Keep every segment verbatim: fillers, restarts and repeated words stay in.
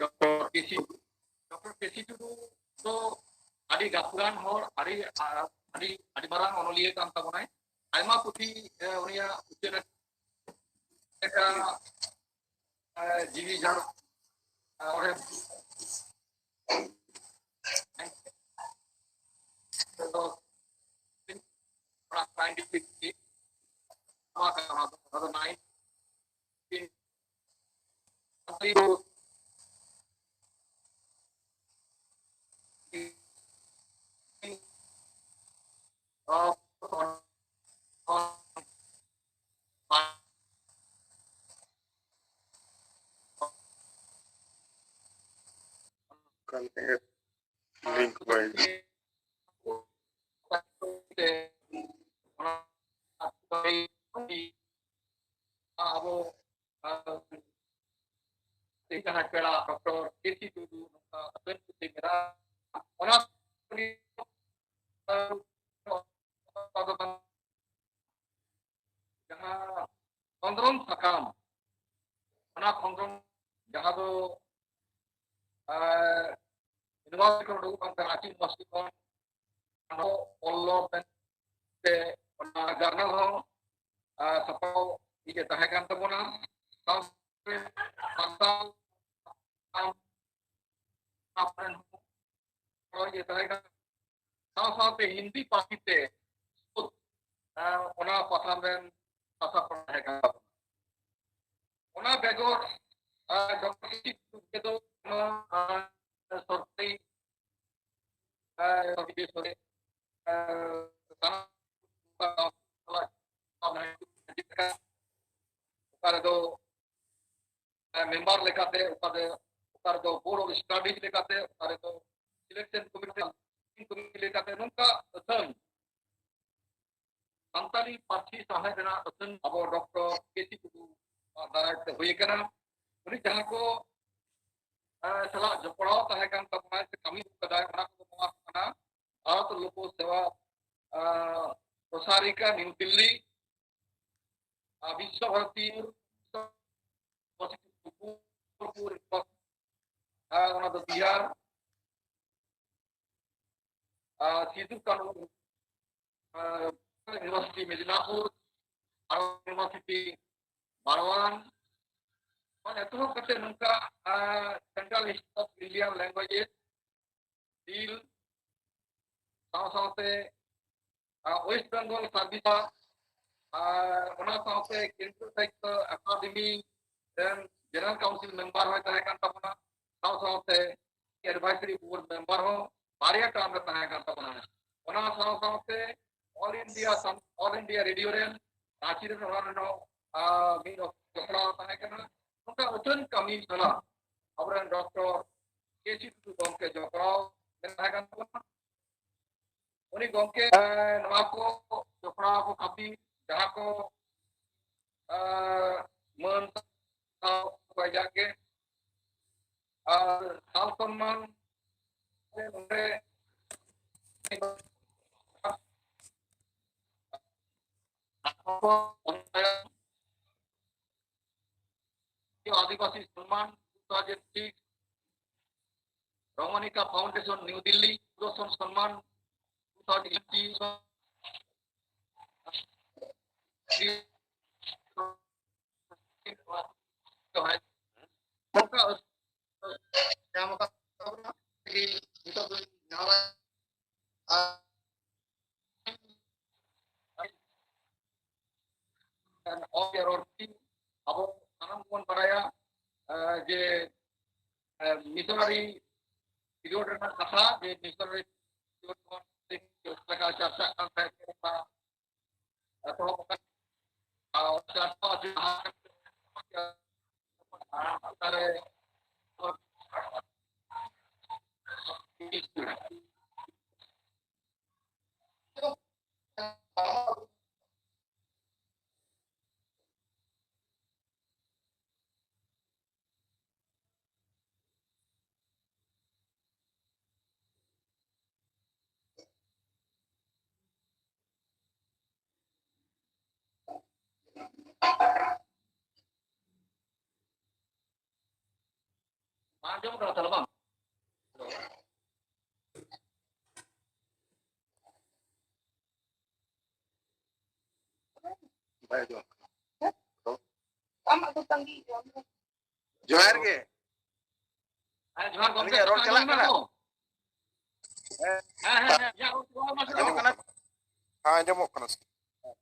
Doctor ᱠᱮᱥᱤ, doctor ᱠᱮᱥᱤ ᱴᱩᱰᱩ ᱫᱚ ᱟᱹᱰᱤ ᱜᱟᱹᱠᱷᱩᱲᱟᱱ ᱦᱚᱲ, ᱟᱹᱰᱤ, ᱟᱹᱰᱤ, ᱟᱹᱰᱤ ᱢᱟᱨᱟᱝ ᱚᱱᱚᱞᱤᱭᱟᱹ ᱠᱟᱱ ᱛᱟᱵᱚᱱᱟᱭ᱾ ᱟᱭᱢᱟ ᱯᱩᱛᱷᱤ, ᱮ, ᱩᱱᱤᱭᱟᱜ ᱩᱪᱷᱟᱹᱱ ᱞᱮᱠᱟ, ᱮ, ᱡᱤᱣᱤ ᱡᱷᱟᱲ, ᱮ, ᱚᱸᱰᱮ ᱫᱚ ᱚᱱᱟ scientific ᱱᱚᱣᱟ ᱠᱟᱱᱟ, ᱚᱱᱟ ᱫᱚ nineteen link ᱵᱟᱭ ᱟᱵᱚ, ᱟᱨ ᱛᱮᱦᱮᱧ ᱡᱟᱦᱟᱸᱭ ᱯᱮᱲᱟ ᱰᱚᱠᱴᱚᱨ ᱠᱮ ᱥᱤ ᱴᱩᱰᱩ ᱱᱚᱝᱠᱟ ᱟᱵᱮᱱ ᱠᱚ ᱢᱮᱱᱟ, ᱚᱱᱟ ᱡᱟᱦᱟᱸ ᱠᱷᱚᱸᱫᱽᱨᱚᱱ ᱥᱟᱠᱟᱢ, ᱚᱱᱟ ᱠᱷᱚᱸᱫᱽᱨᱚᱱ ᱡᱟᱦᱟᱸ ᱫᱚ, ᱮ, ᱤᱭᱩᱱᱤᱵᱷᱟᱨᱥᱤᱴᱤ ᱠᱷᱚᱱ ᱩᱰᱩᱠᱚᱜ ᱠᱟᱱ ᱛᱟᱦᱮᱸᱱᱟ, ᱨᱟᱸᱪᱤ ᱤᱭᱩᱱᱤᱵᱷᱟᱨᱥᱤᱴᱤ ᱠᱷᱚᱱ, ᱚᱱᱟ ᱚᱞ ᱢᱮᱱᱛᱮ ᱚᱱᱟ ᱡᱟᱨᱱᱟᱞ ᱦᱚᱸ, ᱮ, ᱪᱷᱟᱯᱟᱣ ᱤᱭᱟᱹ ᱛᱟᱦᱮᱸ ᱠᱟᱱ ᱛᱟᱵᱚᱱᱟ᱾ ᱥᱟᱶᱛᱮ ᱥᱟᱱᱛᱟᱲ ᱨᱮᱱ ᱦᱚᱸ ᱚᱞ ᱤᱭᱟᱹ ᱛᱟᱦᱮᱸ ᱠᱟᱱᱟ᱾ ᱥᱟᱶ ᱥᱟᱶᱛᱮ ᱦᱤᱱᱫᱤ ᱯᱟᱹᱨᱥᱤ ᱛᱮ, ᱮ, ᱚᱱᱟ ᱯᱟᱛᱷᱟᱢ ᱨᱮᱱ ᱥᱟᱥᱟᱯᱲᱟᱣ ᱛᱟᱦᱮᱸ ᱠᱟᱱᱟ᱾ ᱚᱱᱟ ᱵᱮᱜᱚᱨ, ᱮ, ᱰᱚᱠᱴᱚᱨ ᱠᱤᱥᱤ ᱴᱩᱰᱩ ᱫᱚ ᱱᱚᱣᱟ, ᱮ, ᱥᱚᱨᱠᱟᱨᱤ, ᱮ, ᱥᱚᱨᱠᱟᱨᱤ, ᱮ, ᱥᱟᱱᱟᱢ ᱚᱠᱟ ᱨᱮᱫᱚ ᱢᱮᱢᱵᱟᱨ ᱞᱮᱠᱟᱛᱮ, ᱚᱠᱟ ᱨᱮ, ᱚᱠᱟ ᱨᱮᱫᱚ board of studies ᱞᱮᱠᱟᱛᱮ, ᱚᱠᱟ ᱨᱮᱫᱚ selection committee, committee ᱞᱮᱠᱟᱛᱮ ᱱᱚᱝᱠᱟ ᱟᱹᱛᱷᱟᱹᱱ ᱥᱟᱱᱛᱟᱲᱤ ᱯᱟᱹᱨᱥᱤ ᱥᱟᱶᱦᱮᱫ ᱨᱮᱱᱟᱜ ᱟᱹᱛᱷᱟᱹᱱ ᱟᱵᱚ ᱰᱚᱠᱴᱚᱨ ᱠᱮ ᱥᱤ ᱴᱩᱰᱩ ᱫᱟᱨᱟᱭ ᱛᱮ ᱦᱩᱭ ᱟᱠᱟᱱᱟ᱾ ᱩᱱᱤ ᱡᱟᱦᱟᱸ ᱠᱚ, ᱮ, ᱥᱟᱞᱟᱜ ᱡᱚᱯᱲᱟᱣ ᱛᱟᱦᱮᱸ ᱠᱟᱱ ᱛᱟᱵᱚᱱᱟ ᱥᱮ ᱠᱟᱹᱢᱤ ᱠᱟᱫᱟᱭ, ᱚᱱᱟ ᱠᱚᱫᱚ ᱱᱚᱣᱟ ᱠᱟᱱᱟ, ᱵᱷᱟᱨᱚᱛ ᱞᱳᱠ ᱥᱮᱵᱟ, ᱮ, ᱯᱨᱚᱥᱟᱨᱤᱠᱟ, ᱱᱤᱭᱩ ᱫᱤᱞᱞᱤ, ᱟᱨ ᱵᱤᱥᱥᱚ ᱵᱷᱟᱨᱚᱛᱤ, ᱵᱤᱥᱥᱚ ᱵᱷᱟᱨᱚᱛᱤ, ᱵᱤᱥᱥᱚ ᱵᱷᱟᱨᱚᱛᱤ ᱚᱱᱟ ᱫᱚ ᱵᱤᱦᱟᱨ, ᱟᱨ ᱥᱤᱫᱩ ᱠᱟᱹᱱᱦᱩ, ᱟᱨ ᱤᱭᱩᱱᱤᱵᱷᱟᱨᱥᱤᱴᱤ ᱢᱮᱫᱤᱱᱟᱯᱩᱨ, ᱟᱨ ᱤᱭᱩᱱᱤᱵᱷᱟᱨᱥᱤᱴᱤ ᱵᱟᱨᱣᱟᱱ, ᱢᱟᱱᱮ ᱮᱛᱚᱦᱚᱵ ᱠᱟᱛᱮ ᱱᱚᱝᱠᱟ, ᱟᱨ Central Institute of Indian Languages, ᱰᱤᱞ, ᱥᱟᱶ ᱥᱟᱶᱛᱮ, ᱟᱨ, West Bengal service, ᱟᱨ ᱚᱱᱟ ᱥᱟᱶᱛᱮ ᱠᱮᱱᱫᱨᱤᱭᱚ ᱥᱟᱦᱤᱛᱛᱚ ᱟᱠᱟᱫᱮᱢᱤ ᱨᱮᱱ General Council member ᱦᱚᱸᱭ ᱛᱟᱦᱮᱸ ᱠᱟᱱ ᱛᱟᱵᱚᱱᱟ, ᱥᱟᱶ ᱥᱟᱶᱛᱮ advisory board member ᱦᱚᱸ ᱵᱟᱨᱭᱟ term ᱨᱮ ᱛᱟᱦᱮᱸ ᱠᱟᱱ ᱛᱟᱵᱚᱱᱟ᱾ ᱚᱱᱟ ᱥᱟᱶ ᱥᱟᱶᱛᱮ All India ᱥᱟᱱ-, All India Radio ᱨᱮᱱ ᱨᱟᱸᱪᱤ ᱨᱮᱱ ᱦᱚᱲ ᱨᱮᱱ ᱦᱚᱸ, ᱟᱨ, ᱢᱤᱫ ᱚᱠᱛᱚ ᱡᱚᱯᱲᱟᱣ ᱛᱟᱦᱮᱸ ᱠᱟᱱᱟ᱾ ᱱᱚᱝᱠᱟ ᱟᱹᱛᱷᱟᱹᱱ ᱠᱟᱹᱢᱤ ᱥᱟᱞᱟᱜ ᱟᱵᱚᱨᱮᱱ ᱰᱚᱠᱴᱚᱨ ᱠᱮ ᱥᱤ ᱴᱩᱰᱩ ᱜᱚᱢᱠᱮ ᱡᱚᱯᱲᱟᱣ ᱛᱟᱦᱮᱸ ᱠᱟᱱ ᱛᱟᱵᱚᱱᱟ᱾ ᱩᱱᱤ ᱜᱚᱢᱠᱮ, ᱮ, ᱱᱚᱣᱟ ᱠᱚ ᱡᱚᱯᱲᱟᱣ ᱠᱚ ᱠᱷᱟᱹᱛᱤᱨ ᱡᱟᱦᱟᱸ ᱠᱚ, ᱮ, ᱢᱟᱹᱱ ᱥᱟᱶ ᱠᱚ ᱟᱡᱟᱜ ᱜᱮ, ᱟᱨ ᱥᱟᱞ ᱥᱚᱱᱢᱟᱱ ᱱᱚᱰᱮ ᱟᱹᱫᱤᱵᱟᱹᱥᱤ ᱥᱚᱱᱢᱟᱱ two thousand six, ᱨᱚᱢᱚᱱᱤᱠᱟ Foundation, New Delhi, ᱯᱩᱨᱚᱥᱚᱱ ᱥᱚᱱᱢᱟᱱ two thousand eighteen, ᱱᱚᱝᱠᱟ ᱧᱟᱢ ᱟᱠᱟᱫ ᱛᱟᱵᱚᱱᱟ᱾ ᱱᱤᱛᱚᱜ ᱫᱚ ᱱᱟᱣᱟ, ᱟᱨ, ᱟᱨ ᱨᱚᱲ ᱟᱵᱚ ᱥᱟᱱᱟᱢ ᱵᱚᱱ ᱵᱟᱲᱟᱭᱟ, ᱟᱨ, ᱡᱮ, ᱟᱨ, missionary period ᱨᱮᱱᱟᱜ ᱠᱟᱛᱷᱟ, ᱡᱮ missionary period ᱵᱚᱱ ᱞᱮᱠᱟ ᱪᱟᱨᱪᱟᱜ ᱠᱟᱱ ᱛᱟᱦᱮᱸᱫ, ᱚᱱᱟ ᱮᱛᱚᱦᱚᱵ ᱟᱠᱟᱱᱟ᱾ ᱟᱨ ᱪᱟᱨᱪᱟ ᱡᱟᱦᱟᱸ ᱵᱟᱝ ᱟᱸᱡᱚᱢᱚᱜ ᱠᱟᱱᱟ ᱛᱟᱦᱞᱮ ᱵᱟᱝ? ᱟᱸᱡᱚᱢᱚᱜ ᱠᱟᱱᱟ᱾ ᱟᱢᱟᱜ ᱫᱚ ᱛᱟᱺᱜᱤ ᱡᱚᱦᱟᱨ ᱜᱮ᱾ ᱦᱮᱸ, ᱡᱚᱦᱟᱨ ᱜᱚᱢᱠᱮ, ᱟᱹᱞᱤᱧᱟᱜ ᱨᱚᱲ ᱪᱟᱞᱟᱜ ᱠᱟᱱᱟ? ᱦᱮᱸ, ᱦᱮᱸ, ᱦᱮᱸ, ᱦᱮᱸ, ᱤᱧᱟᱹᱜ ᱨᱚᱲ ᱪᱟᱞᱟᱜ ᱠᱟᱱᱟ? ᱟᱸᱡᱚᱢᱚᱜ ᱠᱟᱱᱟ? ᱦᱮᱸ, ᱟᱸᱡᱚᱢᱚᱜ ᱠᱟᱱᱟ᱾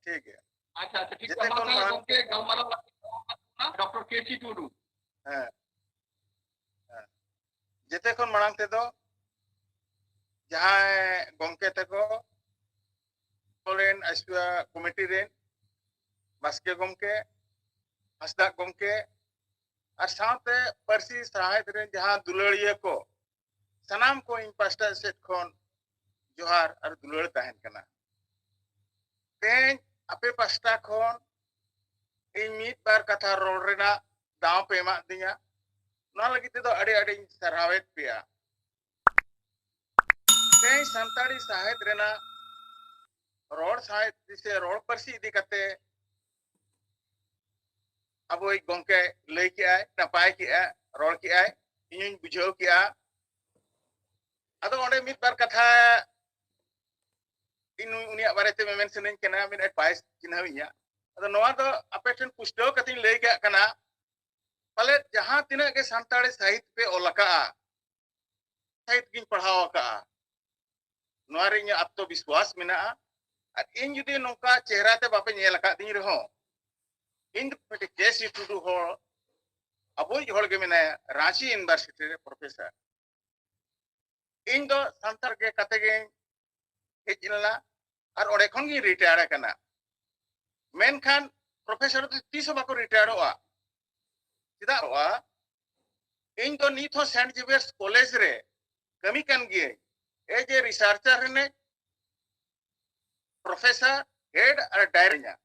ᱴᱷᱤᱠ ᱜᱮᱭᱟ᱾ ᱟᱪᱪᱷᱟ, ᱟᱪᱪᱷᱟ, ᱴᱷᱤᱠ ᱜᱮᱭᱟ᱾ ᱢᱟ ᱛᱟᱦᱚᱞᱮ ᱜᱚᱢᱠᱮ, ᱜᱟᱞᱢᱟᱨᱟᱣ ᱞᱟᱹᱜᱤᱫ ᱰᱚᱠᱴᱚᱨ ᱠᱮ ᱥᱤ ᱴᱩᱰᱩ᱾ ᱦᱮᱸ, ᱦᱮᱸ᱾ ᱡᱮᱛᱮ ᱠᱷᱚᱱ ᱢᱟᱲᱟᱝ ᱛᱮᱫᱚ ᱡᱟᱦᱟᱸᱭ ᱜᱚᱢᱠᱮ ᱛᱟᱠᱚ ᱨᱮᱱ ᱟᱭᱥᱩᱣᱟ ᱠᱚᱢᱤᱴᱤ ᱨᱮᱱ ᱵᱟᱥᱠᱮ ᱜᱚᱢᱠᱮ, ᱦᱟᱸᱥᱫᱟᱜ ᱜᱚᱢᱠᱮ, ᱟᱨ ᱥᱟᱶᱛᱮ ᱯᱟᱹᱨᱥᱤ ᱥᱟᱶᱦᱮᱫ ᱨᱮᱱ ᱡᱟᱦᱟᱸ ᱫᱩᱞᱟᱹᱲᱤᱭᱟᱹ ᱠᱚ, ᱥᱟᱱᱟᱢ ᱠᱚ ᱤᱧ ᱯᱟᱥᱴᱟ ᱥᱮᱫ ᱠᱷᱚᱱ ᱡᱚᱦᱟᱨ ᱟᱨ ᱫᱩᱞᱟᱹᱲ ᱛᱟᱦᱮᱱ ᱠᱟᱱᱟ᱾ ᱛᱮᱦᱮᱧ ᱟᱯᱮ ᱯᱟᱥᱴᱟ ᱠᱷᱚᱱ ᱤᱧ ᱢᱤᱫ ᱵᱟᱨ ᱠᱟᱛᱷᱟ ᱨᱚᱲ ᱨᱮᱱᱟᱜ ᱫᱟᱣ ᱯᱮ ᱮᱢᱟᱫ ᱫᱤᱧᱟ, ᱱᱚᱣᱟ ᱞᱟᱹᱜᱤᱫ ᱛᱮᱫᱚ ᱟᱹᱰᱤ ᱟᱹᱰᱤᱧ ᱥᱟᱨᱦᱟᱣᱮᱫ ᱯᱮᱭᱟ᱾ ᱛᱮᱦᱮᱧ ᱥᱟᱱᱛᱟᱲᱤ ᱥᱟᱶᱦᱮᱫ ᱨᱮᱱᱟᱜ ᱨᱚᱲ ᱥᱟᱶᱦᱮᱫ ᱥᱮ ᱨᱚᱲ ᱯᱟᱹᱨᱥᱤ ᱤᱫᱤ ᱠᱟᱛᱮ ᱟᱵᱚᱭᱤᱡ ᱜᱚᱢᱠᱮ ᱞᱟᱹᱭ ᱠᱮᱜᱼᱟᱭ, ᱱᱟᱯᱟᱭ ᱠᱮᱜᱼᱟ, ᱨᱚᱲ ᱠᱮᱜᱼᱟᱭ, ᱤᱧᱤᱧ ᱵᱩᱡᱷᱟᱹᱣ ᱠᱮᱜᱼᱟ᱾ ᱟᱫᱚ ᱚᱸᱰᱮ ᱢᱤᱫ ᱵᱟᱨ ᱠᱟᱛᱷᱟ ᱤᱧ ᱩᱱᱤᱭᱟᱜ ᱵᱟᱨᱮᱛᱮ ᱢᱮᱢᱮᱱ ᱥᱟᱱᱟᱧ ᱠᱟᱱᱟ, ᱢᱤᱫ ᱮᱰᱵᱷᱟᱭᱤᱥ ᱪᱤᱱᱦᱟᱹᱣ ᱤᱧᱟ᱾ ᱟᱫᱚ ᱱᱚᱣᱟ ᱫᱚ ᱟᱯᱮ ᱴᱷᱮᱱ ᱯᱩᱥᱴᱟᱹᱣ ᱠᱟᱛᱮᱧ ᱞᱟᱹᱭ ᱠᱟᱜ ᱠᱟᱱᱟ, ᱯᱟᱞᱮᱫ ᱡᱟᱦᱟᱸ ᱛᱤᱱᱟᱹᱜ ᱜᱮ ᱥᱟᱱᱛᱟᱲᱤ ᱥᱟᱦᱤᱛ ᱯᱮ ᱚᱞ ᱟᱠᱟᱜᱼᱟ, ᱥᱟᱦᱤᱛ ᱜᱤᱧ ᱯᱟᱲᱦᱟᱣ ᱟᱠᱟᱜᱼᱟ, ᱱᱚᱣᱟ ᱨᱮ ᱤᱧᱟᱹᱜ ᱟᱛᱢᱚ ᱵᱤᱥᱣᱟᱥ ᱢᱮᱱᱟᱜᱼᱟ᱾ ᱟᱨ ᱤᱧ ᱡᱩᱫᱤ ᱱᱚᱝᱠᱟ ᱪᱮᱦᱨᱟ ᱛᱮ ᱵᱟᱯᱮ ᱧᱮᱞ ᱟᱠᱟᱫᱤᱧ ᱨᱮᱦᱚᱸ, ᱤᱧ ᱫᱚ ᱢᱤᱫᱴᱮᱡ ᱠᱮ ᱥᱤ ᱴᱩᱰᱩ ᱦᱚᱲ, ᱟᱵᱚᱭᱤᱡ ᱦᱚᱲ ᱜᱮ ᱢᱮᱱᱟᱭᱟ ᱨᱟᱸᱪᱤ ᱤᱭᱩᱱᱤᱵᱷᱟᱨᱥᱤᱴᱤ ᱨᱮ ᱯᱨᱚᱯᱷᱮᱥᱚᱨ᱾ ᱤᱧ ᱫᱚ ᱥᱟᱱᱛᱟᱲ ᱜᱮ ᱠᱟᱛᱮ ᱜᱤᱧ ᱦᱮᱡ ᱞᱮᱱᱟ ᱟᱨ ᱚᱸᱰᱮ ᱠᱷᱚᱱ ᱜᱤᱧ ᱨᱤᱴᱟᱭᱟᱨ ᱟᱠᱟᱱᱟ᱾ ᱢᱮᱱᱠᱷᱟᱱ ᱯᱨᱚᱯᱷᱮᱥᱚᱨ ᱫᱚ ᱛᱤᱥ ᱦᱚᱸ ᱵᱟᱠᱚ ᱨᱤᱴᱟᱭᱟᱨᱚᱜᱼᱟ᱾ ᱪᱮᱫᱟᱜ ᱵᱟᱝ? ᱤᱧ ᱫᱚ ᱱᱤᱛ ᱦᱚᱸ ᱥᱮᱱᱴ ᱡᱮᱵᱷᱤᱭᱟᱨᱥ ᱠᱚᱞᱮᱡᱽ ᱨᱮ ᱠᱟᱹᱢᱤ ᱠᱟᱱ ᱜᱤᱭᱟᱹᱧ, ᱮᱡ ᱮ ᱨᱤᱥᱟᱨᱪᱟᱨ ᱨᱮᱱᱟᱜ ᱯᱨᱚᱯᱷᱮᱥᱚᱨ, ᱦᱮᱰ ᱟᱨ ᱰᱟᱭᱨᱮᱠᱴᱚᱨ᱾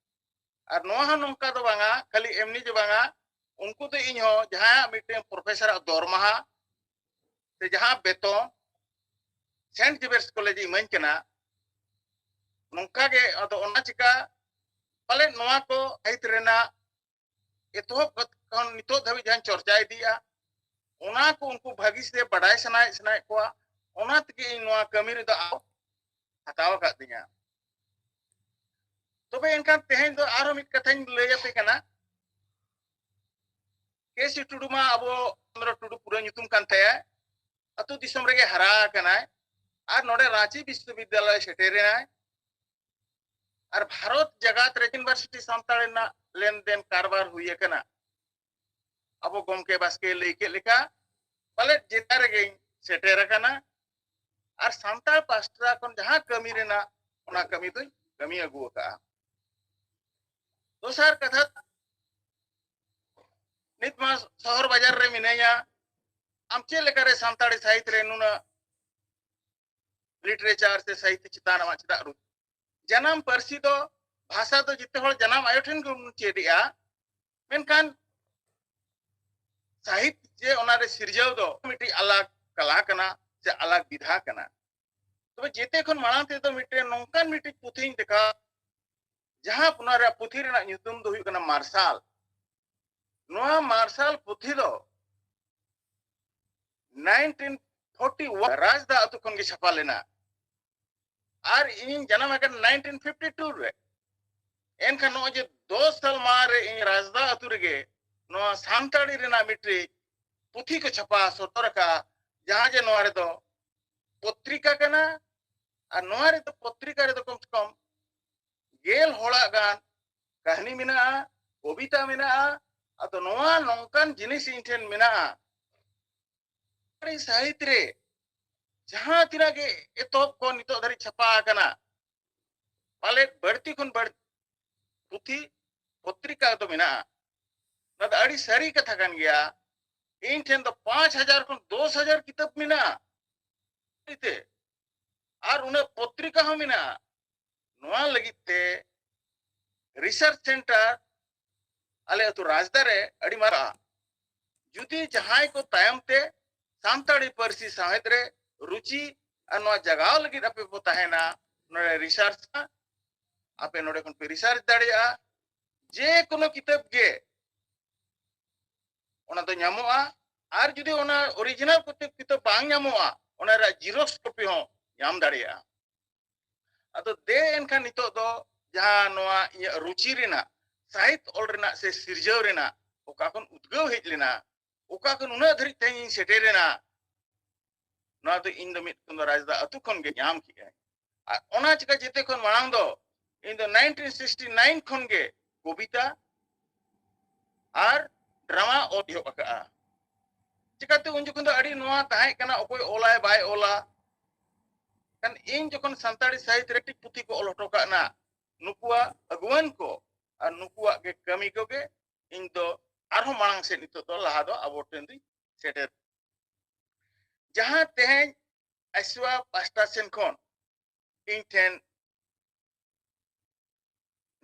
ᱟᱨ ᱱᱚᱣᱟ ᱦᱚᱸ ᱱᱚᱝᱠᱟ ᱫᱚ ᱵᱟᱝᱟ, ᱠᱷᱟᱹᱞᱤ ᱮᱢᱱᱤ ᱫᱚ ᱵᱟᱝᱟ, ᱩᱱᱠᱩ ᱫᱚ ᱤᱧ ᱦᱚᱸ ᱡᱟᱦᱟᱸᱭᱟᱜ ᱢᱤᱫᱴᱮᱱ ᱯᱨᱚᱯᱷᱮᱥᱚᱨᱟᱜ ᱫᱚᱨᱢᱟᱦᱟ ᱥᱮ ᱡᱟᱦᱟᱸ ᱵᱮᱛᱚᱱ ᱥᱮᱱᱴ ᱡᱮᱵᱷᱤᱭᱟᱨᱥ ᱠᱚᱞᱮᱡᱽ ᱮ ᱤᱢᱟᱹᱧ ᱠᱟᱱᱟ, ᱱᱚᱝᱠᱟ ᱜᱮ᱾ ᱟᱫᱚ ᱚᱱᱟ ᱪᱤᱠᱟ ᱯᱟᱞᱮᱫ ᱱᱚᱣᱟ ᱠᱚ ᱥᱟᱦᱤᱛ ᱨᱮᱱᱟᱜ ᱮᱛᱚᱦᱚᱵ ᱠᱷᱚᱱ ᱱᱤᱛᱚᱜ ᱫᱷᱟᱹᱵᱤᱡ ᱡᱟᱦᱟᱸᱧ ᱪᱚᱨᱪᱟ ᱤᱫᱤᱭᱮᱫᱼᱟ, ᱚᱱᱟ ᱠᱚ ᱩᱱᱠᱩ ᱵᱷᱟᱹᱜᱤ ᱥᱮ ᱵᱟᱰᱟᱭ ᱥᱟᱱᱟᱭᱮᱫ ᱥᱟᱱᱟᱭᱮᱫ ᱠᱚᱣᱟ, ᱚᱱᱟ ᱛᱮᱜᱮ ᱤᱧ ᱱᱚᱣᱟ ᱠᱟᱹᱢᱤ ᱨᱮᱫᱚ ᱟᱣ ᱦᱟᱛᱟᱣ ᱟᱠᱟᱫ ᱛᱤᱧᱟ᱾ ᱛᱚᱵᱮ ᱮᱱᱠᱷᱟᱱ ᱛᱮᱦᱮᱧ ᱫᱚ ᱟᱨᱦᱚᱸ ᱢᱤᱫ ᱠᱟᱛᱷᱟᱧ ᱞᱟᱹᱭ ᱟᱯᱮ ᱠᱟᱱᱟ᱾ ᱠᱮ ᱥᱤ ᱴᱩᱰᱩ ᱢᱟ ᱟᱵᱚ ᱪᱚᱱᱫᱨᱚ ᱴᱩᱰᱩ ᱯᱩᱨᱟᱹ ᱧᱩᱛᱩᱢ ᱠᱟᱱ ᱛᱟᱭᱟ᱾ ᱟᱹᱛᱩ ᱫᱤᱥᱚᱢ ᱨᱮᱜᱮ ᱦᱟᱨᱟ ᱟᱠᱟᱱᱟᱭ ᱟᱨ ᱱᱚᱰᱮ ᱨᱟᱸᱪᱤ ᱵᱤᱥᱥᱚᱵᱤᱫᱽᱫᱟᱞᱚᱭ ᱥᱮᱴᱮᱨ ᱮᱱᱟᱭ᱾ ᱟᱨ ᱵᱷᱟᱨᱚᱛ ᱡᱟᱠᱟᱛ ᱨᱮ ᱤᱭᱩᱱᱤᱵᱷᱟᱨᱥᱤᱴᱤ ᱥᱟᱱᱛᱟᱲ ᱨᱮᱱᱟᱜ ᱞᱮᱱᱫᱮᱱ ᱠᱟᱨᱵᱟᱨ ᱦᱩᱭ ᱟᱠᱟᱱᱟ᱾ ᱟᱵᱚ ᱜᱚᱢᱠᱮ ᱵᱟᱥᱠᱮ ᱞᱟᱹᱭ ᱠᱮᱫ ᱞᱮᱠᱟ, ᱯᱟᱞᱮᱫ ᱡᱮᱛᱟ ᱨᱮᱜᱮᱧ ᱥᱮᱴᱮᱨ ᱟᱠᱟᱱᱟ ᱟᱨ ᱥᱟᱱᱛᱟᱲ ᱯᱟᱥᱴᱟ ᱠᱷᱚᱱ ᱡᱟᱦᱟᱸ ᱠᱟᱹᱢᱤ ᱨᱮᱱᱟᱜ, ᱚᱱᱟ ᱠᱟᱹᱢᱤ ᱫᱚᱧ ᱠᱟᱹᱢᱤ ᱟᱹᱜᱩ ᱟᱠᱟᱫᱼᱟ᱾ ᱫᱚᱥᱟᱨ ᱠᱟᱛᱷᱟ, ᱱᱤᱛ ᱢᱟ ᱥᱚᱦᱚᱨ ᱵᱟᱡᱟᱨ ᱨᱮ ᱢᱤᱱᱟᱹᱧᱟ, ᱟᱢ ᱪᱮᱫ ᱞᱮᱠᱟᱨᱮ ᱥᱟᱱᱛᱟᱲᱤ ᱥᱟᱦᱤᱛ ᱨᱮ ᱱᱩᱱᱟᱹᱜ ᱞᱤᱴᱟᱨᱮᱪᱟᱨ ᱥᱮ ᱥᱟᱦᱤᱛ ᱪᱮᱛᱟᱱ ᱟᱢᱟᱜ ᱪᱮᱫᱟᱜ ᱨᱩᱪᱤ? ᱡᱟᱱᱟᱢ ᱯᱟᱹᱨᱥᱤ ᱫᱚ, ᱵᱷᱟᱥᱟ ᱫᱚ ᱡᱮᱛᱮ ᱦᱚᱲ ᱡᱟᱱᱟᱢ ᱟᱭᱳ ᱴᱷᱮᱱ ᱜᱮᱵᱚᱱ ᱪᱮᱫ ᱮᱜᱼᱟ, ᱢᱮᱱᱠᱷᱟᱱ ᱥᱟᱦᱤᱛ ᱡᱮ ᱚᱱᱟᱨᱮ ᱥᱤᱨᱡᱟᱹᱣ ᱫᱚ ᱢᱤᱫᱴᱤᱡ ᱟᱞᱟᱜᱽ ᱠᱟᱞᱟ ᱠᱟᱱᱟ ᱥᱮ ᱟᱞᱟᱜᱽ ᱵᱤᱫᱷᱟ ᱠᱟᱱᱟ᱾ ᱛᱚᱵᱮ ᱡᱮᱛᱮ ᱠᱷᱚᱱ ᱢᱟᱲᱟᱝ ᱛᱮᱫᱚ ᱢᱤᱫᱴᱮᱱ ᱱᱚᱝᱠᱟᱱ ᱢᱤᱫᱴᱤᱡ ᱯᱩᱛᱷᱤᱧ ᱫᱮᱠᱷᱟᱣ, ᱡᱟᱦᱟᱸ ᱚᱱᱟ ᱨᱮᱭᱟᱜ ᱯᱩᱛᱷᱤ ᱨᱮᱱᱟᱜ ᱧᱩᱛᱩᱢ ᱫᱚ ᱦᱩᱭᱩᱜ ᱠᱟᱱᱟ ᱢᱟᱨᱥᱟᱞ᱾ ᱱᱚᱣᱟ ᱢᱟᱨᱥᱟᱞ ᱯᱩᱛᱷᱤ ᱫᱚ ᱱᱟᱭᱤᱱᱴᱤᱱ ᱯᱷᱳᱨᱴᱤ ᱳᱣᱟᱱ ᱨᱟᱡᱽᱫᱟ ᱟᱹᱛᱩ ᱠᱷᱚᱱ ᱜᱮ ᱪᱷᱟᱯᱟ ᱞᱮᱱᱟ᱾ ᱟᱨ ᱤᱧᱤᱧ ᱡᱟᱱᱟᱢ ᱟᱠᱟᱱᱟ ᱱᱟᱭᱤᱱᱴᱤᱱ ᱯᱷᱤᱯᱴᱤ ᱴᱩ ᱨᱮ᱾ ᱮᱱᱠᱷᱟᱱ ᱱᱚᱜᱼᱚᱭ ᱡᱮ ᱫᱚᱥ ᱥᱟᱞ ᱢᱟᱲᱟᱝ ᱨᱮ ᱤᱧ ᱨᱟᱡᱽᱫᱟ ᱟᱹᱛᱩ ᱨᱮᱜᱮ ᱱᱚᱣᱟ ᱥᱟᱱᱛᱟᱲᱤ ᱨᱮᱱᱟᱜ ᱢᱤᱫᱴᱤᱡ ᱯᱩᱛᱷᱤ ᱠᱚ ᱪᱷᱟᱯᱟ ᱥᱚᱫᱚᱨ ᱟᱠᱟᱫᱼᱟ, ᱡᱟᱦᱟᱸ ᱡᱮ ᱱᱚᱣᱟ ᱨᱮᱫᱚ ᱯᱚᱛᱨᱤᱠᱟ ᱠᱟᱱᱟ᱾ ᱟᱨ ᱱᱚᱣᱟ ᱨᱮᱫᱚ ᱯᱚᱛᱨᱤᱠᱟ ᱨᱮᱫᱚ ᱠᱚᱢ ᱥᱮ ᱠᱚᱢ ᱜᱮᱞ ᱦᱚᱲᱟᱜ ᱜᱟᱱ ᱠᱟᱹᱦᱱᱤ ᱢᱮᱱᱟᱜᱼᱟ, ᱠᱚᱵᱤᱛᱟ ᱢᱮᱱᱟᱜᱼᱟ᱾ ᱟᱫᱚ ᱱᱚᱣᱟ ᱱᱚᱝᱠᱟᱱ ᱡᱤᱱᱤᱥ ᱤᱧ ᱴᱷᱮᱱ ᱢᱮᱱᱟᱜᱼᱟ, ᱥᱟᱱᱛᱟᱲᱤ ᱥᱟᱦᱤᱛ ᱨᱮ ᱡᱟᱦᱟᱸ ᱛᱤᱱᱟᱹᱜ ᱜᱮ ᱮᱛᱚᱦᱚᱵ ᱠᱷᱚᱱ ᱱᱤᱛᱚᱜ ᱫᱷᱟᱹᱨᱤᱡ ᱪᱷᱟᱯᱟ ᱟᱠᱟᱱᱟ, ᱯᱟᱞᱮᱫ ᱵᱟᱹᱲᱛᱤ ᱠᱷᱚᱱ ᱵᱟᱹᱲᱛᱤ ᱯᱩᱛᱷᱤ ᱯᱚᱛᱨᱤᱠᱟ ᱫᱚ ᱢᱮᱱᱟᱜᱼᱟ᱾ ᱚᱱᱟ ᱫᱚ ᱟᱹᱰᱤ ᱥᱟᱹᱨᱤ ᱠᱟᱛᱷᱟ ᱠᱟᱱ ᱜᱮᱭᱟ᱾ ᱤᱧ ᱴᱷᱮᱱ ᱫᱚ ᱯᱟᱸᱪ ᱦᱟᱡᱟᱨ ᱠᱷᱚᱱ ᱫᱚᱥ ᱦᱟᱡᱟᱨ ᱠᱤᱛᱟᱹᱵ ᱢᱮᱱᱟᱜᱼᱟ᱾ ᱟᱨ ᱩᱱᱟᱹᱜ ᱯᱚᱛᱨᱤᱠᱟ ᱦᱚᱸ ᱢᱮᱱᱟᱜᱼᱟ᱾ ᱱᱚᱣᱟ ᱞᱟᱹᱜᱤᱫ ᱛᱮ ᱨᱤᱥᱟᱨᱪ ᱥᱮᱱᱴᱟᱨ ᱟᱞᱮ ᱟᱹᱛᱩ ᱨᱟᱡᱽᱫᱟ ᱨᱮ ᱟᱹᱰᱤ ᱢᱟᱨᱟᱝ᱾ ᱡᱩᱫᱤ ᱡᱟᱦᱟᱸᱭ ᱠᱚ ᱛᱟᱭᱚᱢ ᱛᱮ ᱥᱟᱱᱛᱟᱲᱤ ᱯᱟᱹᱨᱥᱤ ᱥᱟᱶᱦᱮᱫ ᱨᱮ ᱨᱩᱪᱤ ᱟᱨ ᱱᱚᱣᱟ ᱡᱟᱜᱟᱣ ᱞᱟᱹᱜᱤᱫ ᱟᱯᱮ ᱯᱮ ᱛᱟᱦᱮᱱᱟ, ᱱᱚᱰᱮ ᱨᱤᱥᱟᱨᱪ, ᱟᱯᱮ ᱱᱚᱰᱮ ᱠᱷᱚᱱ ᱯᱮ ᱨᱤᱥᱟᱨᱪ ᱫᱟᱲᱮᱭᱟᱜᱼᱟ᱾ ᱡᱮ ᱠᱳᱱᱳ ᱠᱤᱛᱟᱹᱵ ᱜᱮ ᱚᱱᱟ ᱫᱚ ᱧᱟᱢᱚᱜᱼᱟ᱾ ᱟᱨ ᱡᱩᱫᱤ ᱚᱱᱟ ᱚᱨᱤᱡᱤᱱᱟᱞ ᱠᱚᱯᱤ ᱠᱤᱛᱟᱹᱵ ᱵᱟᱝ ᱧᱟᱢᱚᱜᱼᱟ, ᱚᱱᱟ ᱨᱮᱭᱟᱜ ᱡᱮᱨᱚᱠᱥ ᱠᱚᱯᱤ ᱦᱚᱸ ᱧᱟᱢ ᱫᱟᱲᱮᱭᱟᱜᱼᱟ᱾ ᱟᱫᱚ ᱫᱮ ᱮᱱᱠᱷᱟᱱ ᱱᱤᱛᱚᱜ ᱫᱚ ᱡᱟᱦᱟᱸ ᱱᱚᱣᱟ ᱤᱧᱟᱹᱜ ᱨᱩᱪᱤ ᱨᱮᱱᱟᱜ, ᱥᱟᱦᱤᱛ ᱚᱞ ᱨᱮᱱᱟᱜ ᱥᱮ ᱥᱤᱨᱡᱟᱹᱣ ᱨᱮᱱᱟᱜ ᱚᱠᱟ ᱠᱷᱚᱱ ᱩᱫᱽᱜᱟᱹᱣ ᱦᱮᱡ ᱞᱮᱱᱟ, ᱚᱠᱟ ᱠᱷᱚᱱ ᱩᱱᱟᱹᱜ ᱫᱷᱟᱹᱨᱤᱡ ᱛᱮᱦᱮᱧ ᱤᱧ ᱥᱮᱴᱮᱨ ᱮᱱᱟ, ᱱᱚᱣᱟ ᱫᱚ ᱤᱧ ᱫᱚ ᱢᱤᱫ ᱠᱷᱚᱱ ᱫᱚ ᱨᱟᱡᱽᱫᱟ ᱟᱹᱛᱩ ᱠᱷᱚᱱ ᱜᱮ ᱧᱟᱢ ᱠᱮᱜᱼᱟᱹᱧ᱾ ᱟᱨ ᱚᱱᱟ ᱪᱤᱠᱟ ᱡᱮᱛᱮ ᱠᱷᱚᱱ ᱢᱟᱲᱟᱝ ᱫᱚ ᱤᱧ ᱫᱚ ᱱᱟᱭᱤᱱᱴᱤᱱ ᱥᱤᱠᱥᱴᱤ ᱱᱟᱭᱤᱱ ᱠᱷᱚᱱ ᱜᱮ ᱠᱚᱵᱤᱛᱟ ᱟᱨ ᱰᱨᱟᱢᱟ ᱚᱞ ᱮᱦᱚᱵ ᱟᱠᱟᱜᱼᱟ᱾ ᱪᱤᱠᱟᱹᱛᱮ ᱩᱱ ᱡᱚᱠᱷᱚᱱ ᱫᱚ ᱟᱹᱰᱤ ᱱᱚᱣᱟ ᱛᱟᱦᱮᱸ ᱠᱟᱱᱟ, ᱚᱠᱚᱭ ᱚᱞᱟᱭ ᱵᱟᱭ ᱚᱞᱟ᱾ ᱠᱷᱟᱱ ᱤᱧ ᱡᱚᱠᱷᱚᱱ ᱥᱟᱱᱛᱟᱲᱤ ᱥᱟᱦᱤᱛ ᱨᱮ ᱢᱤᱫᱴᱤᱡ ᱯᱩᱛᱷᱤ ᱠᱚ ᱚᱞ ᱦᱚᱴᱚ ᱠᱟᱜ ᱱᱟ, ᱱᱩᱠᱩᱣᱟᱜ ᱟᱹᱜᱩᱣᱟᱹᱱ ᱠᱚ ᱟᱨ ᱱᱩᱠᱩᱣᱟᱜ ᱜᱮ ᱠᱟᱹᱢᱤ ᱠᱚᱜᱮ ᱤᱧ ᱫᱚ ᱟᱨᱦᱚᱸ ᱢᱟᱲᱟᱝ ᱥᱮᱫ ᱱᱤᱛᱚᱜ ᱫᱚ ᱞᱟᱦᱟ ᱫᱚ ᱟᱵᱚ ᱴᱷᱮᱱ ᱫᱚᱧ ᱥᱮᱴᱮᱨ᱾ ᱡᱟᱦᱟᱸ ᱛᱮᱦᱮᱧ ᱟᱭᱥᱣᱟ ᱯᱟᱥᱴᱟ ᱥᱮᱱ ᱠᱷᱚᱱ ᱤᱧ ᱴᱷᱮᱱ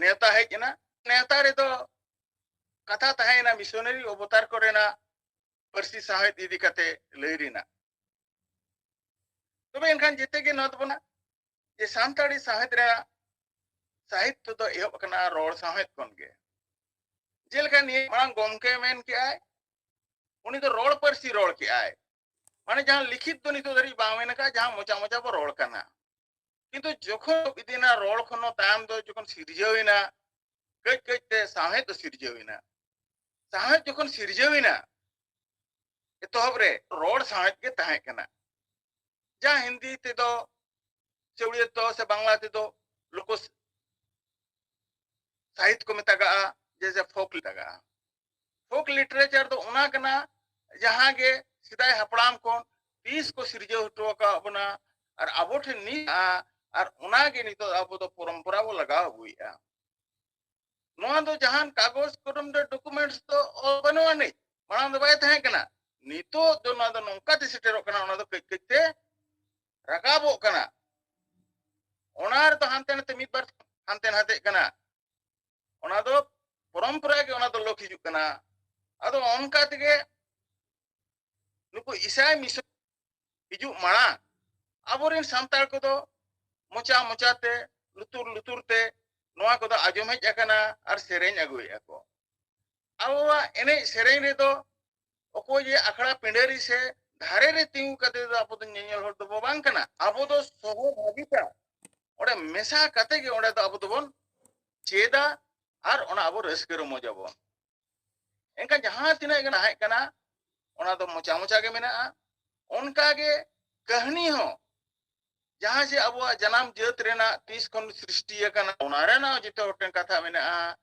ᱱᱮᱣᱛᱟ ᱦᱮᱡ ᱮᱱᱟ᱾ ᱱᱮᱣᱛᱟ ᱨᱮᱫᱚ ᱠᱟᱛᱷᱟ ᱛᱟᱦᱮᱸᱭᱮᱱᱟ ᱢᱤᱥᱚᱱᱟᱨᱤ ᱚᱵᱚᱛᱟᱨ ᱠᱚᱨᱮᱱᱟᱜ ᱯᱟᱹᱨᱥᱤ ᱥᱟᱶᱦᱮᱫ ᱤᱫᱤ ᱠᱟᱛᱮ ᱞᱟᱹᱭ ᱨᱮᱱᱟᱜ᱾ ᱛᱚᱵᱮ ᱮᱱᱠᱷᱟᱱ ᱡᱮᱛᱮ ᱜᱮ ᱱᱚᱣᱟ ᱫᱚᱵᱚᱱ, ᱡᱮ ᱥᱟᱱᱛᱟᱲᱤ ᱥᱟᱶᱦᱮᱫ ᱨᱮᱱᱟᱜ ᱥᱟᱦᱤᱛᱛᱚ ᱫᱚ ᱮᱦᱚᱵ ᱟᱠᱟᱱᱟ ᱨᱚᱲ ᱥᱟᱶᱦᱮᱫ ᱠᱷᱚᱱ ᱜᱮ᱾ ᱡᱮᱞᱮᱠᱟ ᱱᱤᱭᱟᱹ ᱢᱟᱲᱟᱝ ᱜᱚᱢᱠᱮ ᱢᱮᱱ ᱠᱮᱜᱼᱟᱭ, ᱩᱱᱤ ᱫᱚ ᱨᱚᱲ ᱯᱟᱹᱨᱥᱤ ᱨᱚᱲ ᱠᱮᱜᱼᱟᱭ, ᱢᱟᱱᱮ ᱡᱟᱦᱟᱸ ᱞᱤᱠᱷᱤᱛ ᱫᱚ ᱱᱤᱛᱚᱜ ᱫᱷᱟᱹᱨᱤᱡ ᱵᱟᱝ ᱦᱩᱭ ᱟᱠᱟᱱᱟ, ᱡᱟᱦᱟᱸ ᱢᱚᱪᱟ ᱢᱚᱪᱟ ᱵᱚ ᱨᱚᱲ ᱠᱟᱱᱟ᱾ ᱠᱤᱱᱛᱩ ᱡᱚᱠᱷᱚᱱ ᱤᱫᱤᱱᱟ ᱨᱚᱲ ᱠᱷᱚᱱ ᱦᱚᱸ ᱛᱟᱭᱚᱢ ᱫᱚ ᱡᱚᱠᱷᱚᱱ ᱥᱤᱨᱡᱟᱹᱣ ᱮᱱᱟ, ᱠᱟᱹᱡ ᱠᱟᱹᱡ ᱛᱮ ᱥᱟᱶᱦᱮᱫ ᱫᱚ ᱥᱤᱨᱡᱟᱹᱣ ᱮᱱᱟ᱾ ᱥᱟᱶᱦᱮᱫ ᱡᱚᱠᱷᱚᱱ ᱥᱤᱨᱡᱟᱹᱣ ᱮᱱᱟ, ᱮᱛᱚᱦᱚᱵ ᱨᱮ ᱨᱚᱲ ᱥᱟᱶᱦᱮᱫ ᱜᱮ ᱛᱟᱦᱮᱸ ᱠᱟᱱᱟ, ᱡᱟᱦᱟᱸ ᱦᱤᱱᱫᱤ ᱛᱮᱫᱚ ᱥᱮ ᱩᱲᱤᱭᱟ ᱛᱮᱫᱚ ᱥᱮ ᱵᱟᱝᱞᱟ ᱛᱮᱫᱚ ᱞᱳᱠᱚ ᱥᱟᱦᱤᱛ ᱠᱚ ᱢᱮᱛᱟᱜᱟᱜᱼᱟ, ᱡᱮᱭᱥᱮ ᱯᱷᱳᱠ ᱢᱮᱛᱟᱜᱟᱜᱼᱟ᱾ ᱯᱷᱳᱠ ᱞᱤᱴᱟᱨᱮᱪᱟᱨ ᱫᱚ ᱚᱱᱟ ᱠᱟᱱᱟ, ᱡᱟᱦᱟᱸ ᱜᱮ ᱥᱮᱫᱟᱭ ᱦᱟᱯᱲᱟᱢ ᱠᱷᱚᱱ ᱛᱤᱥ ᱠᱚ ᱥᱤᱨᱡᱟᱹᱣ ᱦᱚᱴᱚ ᱟᱠᱟᱫ ᱵᱚᱱᱟ ᱟᱨ ᱟᱵᱚ ᱴᱷᱮᱱ ᱱᱤᱛ ᱢᱮᱱᱟᱜᱼᱟ, ᱟᱨ ᱚᱱᱟ ᱜᱮ ᱱᱤᱛᱚᱜ ᱟᱵᱚ ᱫᱚ ᱯᱚᱨᱚᱢᱯᱚᱨᱟ ᱵᱚ ᱞᱟᱜᱟᱣ ᱟᱹᱜᱩᱭᱮᱫᱼᱟ᱾ ᱱᱚᱣᱟ ᱫᱚ ᱡᱟᱦᱟᱱ ᱠᱟᱜᱚᱡᱽ ᱠᱚᱞᱚᱢ ᱨᱮ ᱰᱚᱠᱩᱢᱮᱱᱴᱥ ᱫᱚ ᱚᱞ ᱵᱟᱹᱱᱩᱜ ᱟᱹᱱᱤᱡ, ᱢᱟᱲᱟᱝ ᱫᱚ ᱵᱟᱭ ᱛᱟᱦᱮᱸ ᱠᱟᱱᱟ᱾ ᱱᱤᱛᱚᱜ ᱫᱚ ᱱᱚᱣᱟ ᱫᱚ ᱱᱚᱝᱠᱟ ᱛᱮ ᱥᱮᱴᱮᱨᱚᱜ ᱠᱟᱱᱟ, ᱚᱱᱟ ᱫᱚ ᱠᱟᱹᱡ ᱠᱟᱹᱡ ᱛᱮ ᱨᱟᱠᱟᱵᱚᱜ ᱠᱟᱱᱟ᱾ ᱚᱱᱟ ᱨᱮᱫᱚ ᱦᱟᱱᱛᱮ ᱱᱟᱛᱮ ᱢᱤᱫ ᱵᱟᱨ ᱦᱟᱱᱛᱮ ᱱᱟᱛᱮᱜ ᱠᱟᱱᱟ᱾ ᱚᱱᱟ ᱫᱚ ᱯᱚᱨᱚᱢᱯᱚᱨᱟ ᱜᱮ ᱚᱱᱟ ᱫᱚ ᱞᱳᱯ ᱦᱤᱡᱩᱜ ᱠᱟᱱᱟ᱾ ᱟᱫᱚ ᱚᱱᱠᱟ ᱛᱮᱜᱮ ᱱᱩᱠᱩ ᱤᱥᱟᱭ ᱢᱤᱥᱚᱱ ᱦᱤᱡᱩᱜ ᱢᱟᱲᱟᱝ ᱟᱵᱚᱨᱮᱱ ᱥᱟᱱᱛᱟᱲ ᱠᱚᱫᱚ ᱢᱚᱪᱟ ᱢᱚᱪᱟᱛᱮ, ᱞᱩᱛᱩᱨ ᱞᱩᱛᱩᱨ ᱛᱮ ᱱᱚᱣᱟ ᱠᱚᱫᱚ ᱟᱸᱡᱚᱢ ᱦᱮᱡ ᱟᱠᱟᱱᱟ ᱟᱨ ᱥᱮᱨᱮᱧ ᱟᱹᱜᱩᱭᱮᱫᱼᱟ ᱠᱚ᱾ ᱟᱵᱚᱣᱟᱜ ᱮᱱᱮᱡ ᱥᱮᱨᱮᱧ ᱨᱮᱫᱚ ᱚᱠᱚᱭ ᱡᱮ ᱟᱠᱷᱲᱟ ᱯᱤᱸᱰᱟᱹᱨᱤ ᱥᱮ ᱫᱷᱟᱨᱮ ᱨᱮ ᱛᱤᱸᱜᱩ ᱠᱟᱛᱮ ᱫᱚ ᱟᱵᱚ ᱫᱚ ᱧᱮᱧᱮᱞ ᱦᱚᱲ ᱫᱚᱵᱚ ᱵᱟᱝ ᱠᱟᱱᱟ᱾ ᱟᱵᱚ ᱫᱚ ᱥᱚᱦᱚᱵᱷᱟᱜᱤᱛᱟ, ᱚᱸᱰᱮ ᱢᱮᱥᱟ ᱠᱟᱛᱮ ᱜᱮ ᱚᱸᱰᱮ ᱫᱚ ᱟᱵᱚ ᱫᱚᱵᱚᱱ ᱪᱮᱫᱟ ᱟᱨ ᱚᱱᱟ ᱟᱵᱚ ᱨᱟᱹᱥᱠᱟᱹ ᱨᱚᱢᱚᱡᱽ ᱟᱵᱚᱱ᱾ ᱮᱱᱠᱷᱟᱱ ᱡᱟᱦᱟᱸ ᱛᱤᱱᱟᱹᱜ ᱜᱮ ᱛᱟᱦᱮᱸ ᱠᱟᱱᱟ, ᱚᱱᱟ ᱫᱚ ᱢᱚᱪᱟ ᱢᱚᱪᱟ ᱜᱮ ᱢᱮᱱᱟᱜᱼᱟ᱾ ᱚᱱᱠᱟ ᱜᱮ ᱠᱟᱹᱦᱱᱤ ᱦᱚᱸ, ᱡᱟᱦᱟᱸ ᱡᱮ ᱟᱵᱚᱣᱟᱜ ᱡᱟᱱᱟᱢ ᱡᱟᱹᱛ ᱨᱮᱱᱟᱜ ᱛᱤᱥ ᱠᱷᱚᱱ ᱥᱨᱤᱥᱴᱤ ᱟᱠᱟᱱᱟ, ᱚᱱᱟ ᱨᱮᱱᱟᱜ ᱡᱚᱛᱚ ᱦᱚᱲ ᱴᱷᱮᱱ ᱠᱟᱛᱷᱟ ᱢᱮᱱᱟᱜᱼᱟ᱾